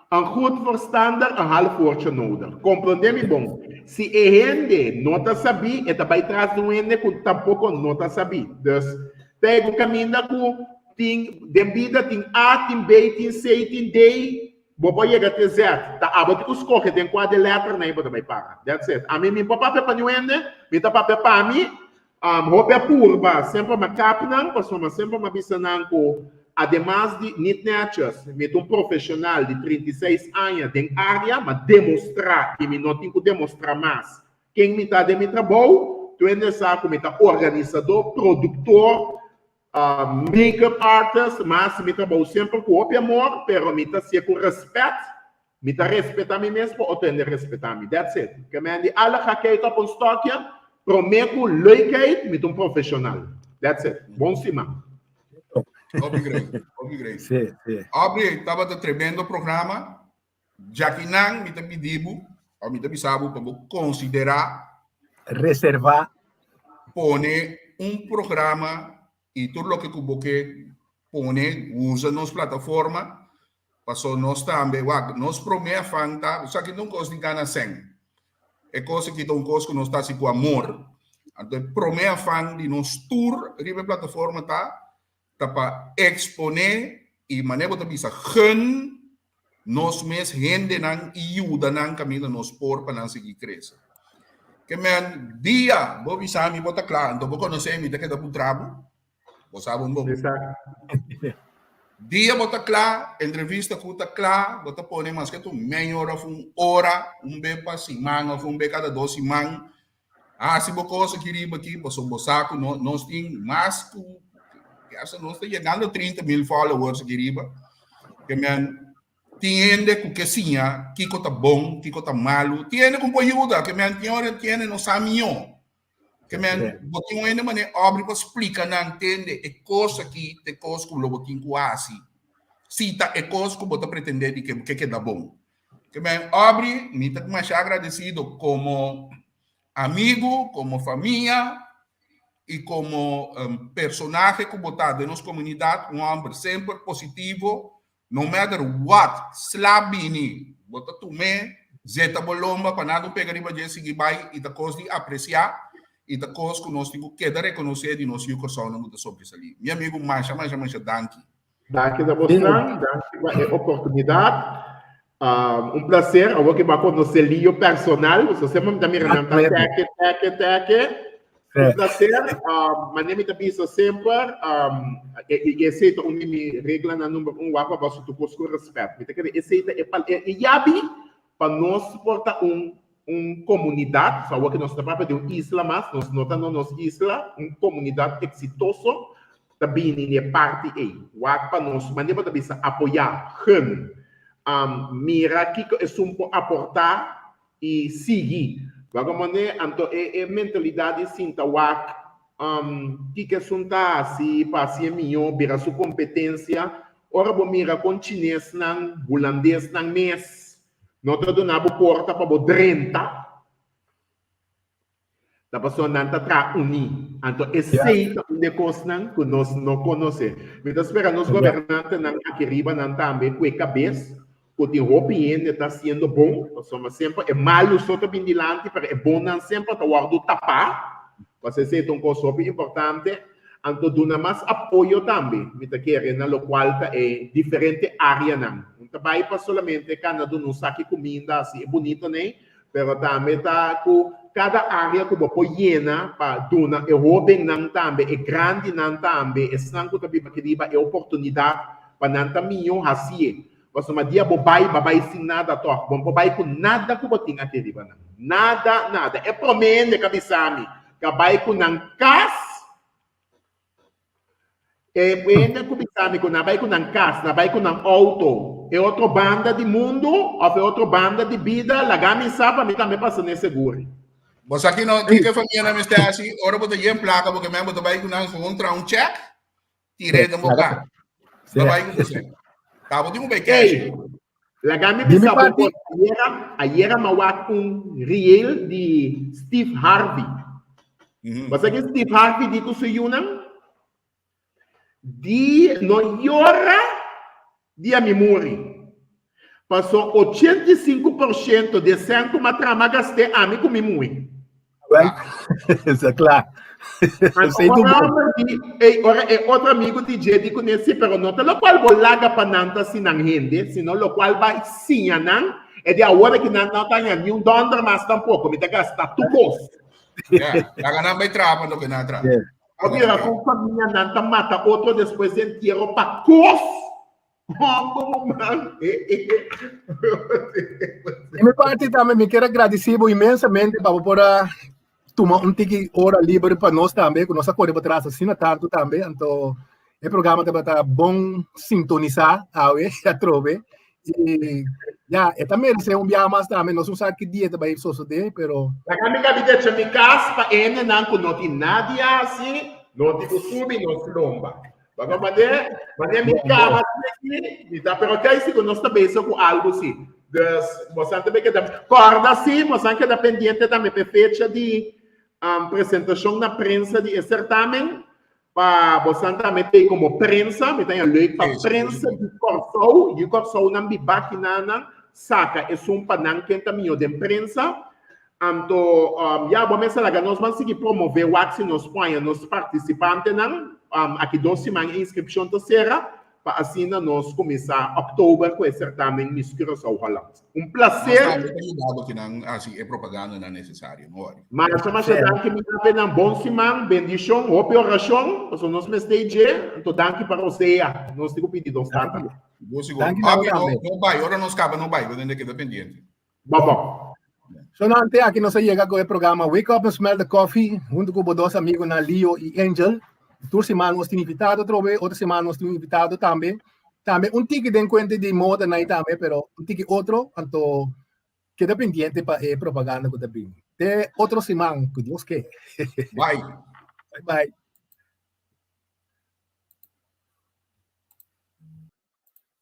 een goed verstander, een half woordje nodig. Komprondé mi bon. Si e hende no ta sabí, e ta bai tras di un hende ku tampoko no ta sabí. Dus, ta e ku kaminda ku Tin, den bida tin A, tin B, tin C, tin D, bo por yega te Z. Ta abo tin ku skohe den kua de lèternan bo ta bai para. That's it. Ami mi por papia pa niun hende, mi ta papia pa mi. Hopi a purba, semper mi a kap nan, pasobra semper mi a bisa nan ku. Ademas di niet netjes, mi ta un profesional di 36 aña den área, ma demostrá i mi no tin ku demostrá mas ken mi ta den mi trabou. Tur hende sa ku mi ta organisadó, produktor, make-up artist, mas mi trabou semper ku hopi amor, pero mi ta hasié ku rèspèt. Mi ta respetá mi mes pa otro hende respetá mi. That's it. Ke men di alle gekheid op een stokje, promé ku leukheid, mi ta un profeshonal. That's it. Bon siman. Hopi great, hopi great. Sí, sí. Aubrey, tabata tremendo programa. Djakinan mi ta pidi bo, of mi ta bisa bo pa bo konsiderá. Reservá. Pone un programa i tur loke ku bo ke pone, usa nos plataforma, paso nos tambe, wak, nos promé afan ta, esaki no un kos di gana sèn, e kos aki ta un kos ku nos ta hasi ku amor, anto e promé afan di nos tur riba e plataforma ta, ta pa eksponé i manera bo ta bisa gun nos mes hendenan i yuda nan kaminda nos por pa nan sigui krese. Ke men dia bo bisa mi bo ta kla, anto bo konosé mi ta keda puntra bo, bo sa bon bon. Dia bo ta kla, entrevista ku ta kla, bo ta pone maske ta un mei ora òf un ora, un be pa siman òf un be kada dos siman, Hasi bo kos aki riba aki, pasobra bo sa ku no, nos tin mas ku, hasta nos ta yegando 30 mil followers aki riba. Ke men, tin hende ku ke siña kiko ta bon, kiko ta malu. Tin hende ku por yuda, ke men tin ora tin hende no sa mihó. Ke men, bo tin un hende manera obri pa splika nan, tende, e kos aki ta e kos ku lo bo tin ku hasi. Si ta e kos ku bo ta pretende di ke ke keda bon. Ke men Aubrey, mi ta masha agradecido como amigo, como famia y como um, personaje ku bo ta den nos comunidad, un homber semper positivo, no matter what, sla bini, bo ta tume, zeta bo lomba pa nada pega riba dje sigui bai y ta kos di aprecia y ta kos ku nos tin ku keda reconoce di nos yu Kòrsounan ku ta sobresalí. Mi amigo, masha, masha, masha danki. Danki na bosnan, danki pa e oportunidat. Um, un placer, awor ke bo a konosé Lio personal, so semper mi ta mira nan ta teke, teke, teke. Un placer, um, manera mi ta bisa semper, um, e, e, esei ta un di mi reglanan number un, wak pa boso tur kos ku respet. Mi ta kere esei ta e, pal, e, e yabi pa nos por ta un un komunidat, so awor ke nos ta papia di un isla mas, nos no ta no nos isla, un komunidat eksitoso ta bini di e parti ei. Wak pa nos, manera bo ta bisa apoyá, gun, mira kiko esun por aportá i sigui. Wak manera, anto e e mentalidat di sinta wak kiko esun ta hasi pa hasi e mihó, bira su kompetensia. Ora bo mira kon chinesnan, hulandesnan mes No ta duna bo porta pa bo drenta. Ta pasobra nan ta traha uní. Anto esei ta un di e kosnan ku nos no konosé. Mi ta spera nos gobernantenan aki riba nan tambe ku e kabes ku tin hopi hende ta hasiendo bon, pasobra semper e malu so ta bin dilanti, pero e bonnan semper ta wòrdu tapá. Pasobra esei ta un kos hopi importante. Anto duna mas apoyo tambe, mi ta kere, na lokual ta e diferente áreanan. No ta bai pa solamente kana duna un saki kuminda hasi e bunito nei, pero tambe ta ku kada área ku bo por yena pa duna e hóbennan tambe, e grandinan tambe, esnan ku ta biba aki riba e oportunidat pa nan ta mihó hasié. Pasobra dia bo bai, bo a bai sin nada tòg. Bo no por bai ku nada ku bo tin aki riba nan. Nada, nada. E promé hende ku a bisa mi Ka bai ku nan kas. E hende ku bisa mi ku nan bai ku nan kas, nan bai ku nan outo, e otro banda di mundu òf e otro banda di bida, laga mi sa pa mi tambe pasa n'e seguri. Bo sa ki no, kiko e famianan mester hasi ora bo ta yen plaka bo ke men bo ta bai ku nan gewoon traha un chèk Tir'é den bo kar. Ba bai ku José. Ta bo tin ku bai cash. Ey, laga mi bisa bo kos. Ayera, ayera mi a wak un reel di Steve Harvey. Bo sa kin Steve Harvey di ku su yunan? Di no yora dia mi muri. Paso 85% di e sèn ku mi a traha mi a gast'é ami ku mi muhé. Well, sa kla. Anto ora homber di, ey, ora e otro amigu di dje di kuné, sí, pero no ta lokual bo laga pa nan ta sinan hende, sino lokual bai siña nan, e di awor aki nan no ta haña niun dònder mas tampoko, mi ta gasta tur kos. Yeah, laga nan bai traha pa loke nan a traha. Yeah. Bo mira kon famianan ta mata otro despues di entiero pa kos. Homber man. Di mi parti tambe mi kier a gradisí bo inmensamente pa bo por a tuma un tiki ora liber pa nos tambe, ku nos a kore bo tras asina tantu tambe. Anto e programa tabata bon sintonisá awe atrobe. I ya, e ta meresé un biaha mas tambe. Nos no sa ki dia ta bai sosodé, pero. Laga mi gabi decha mi kas pa hendenan ku no tin nada di hasi, no tin ku subi nos lomba. Pasobra mane, mane mi kaba aki, mi ta, pero kei si ku nos ta bezig ku algu si. Dus, bosan ta keda, kòrda si, bosan keda pendiente tambe pa e fecha di presentashon na prensa di e sertamen. Pa bosan tambe tei komo prensa, mi ta haña leuk pa prensa di Kòrsou, yu Kòrsounan biba kinanan saka esun pa nan ken ta mihó den prensa. Anto ya bo mester laga nos ban sigui promové wak si nos por haña nos partisipantenan. Aki dos siman e inskripshon ta sera pa asina nos kuminsá òktober ku e sertamen Miss Curaçao Holland. Un placer. Nos tambe ta yuda bo kinan hasi e propagandanan necesario, no worry. Masha masha danki mi abenan bon siman, bendicion, hopi oracion, pasobra nos mester dje, anto danki pa rosea, nos tin cu pidi dos tata. Sigur sigur. Danki na bo tambe. No bai, ora nos caba no bai, bo tende keda pendiente. Bon bon. Sonante aki nos a yega ku e programa Wake Up and Smell the Coffee huntu ku bo dos amigunan Leo i Angel. Tur siman nos tin invitado atrobe, otro siman nos tin un invitado tambe. Tambe un tiki den kuenta di moda nai tambe, pero un tiki otro, anto keda pendiente pa e propaganda ku ta bini. Te otro siman, ku Dios ke. Bye. Bye bye.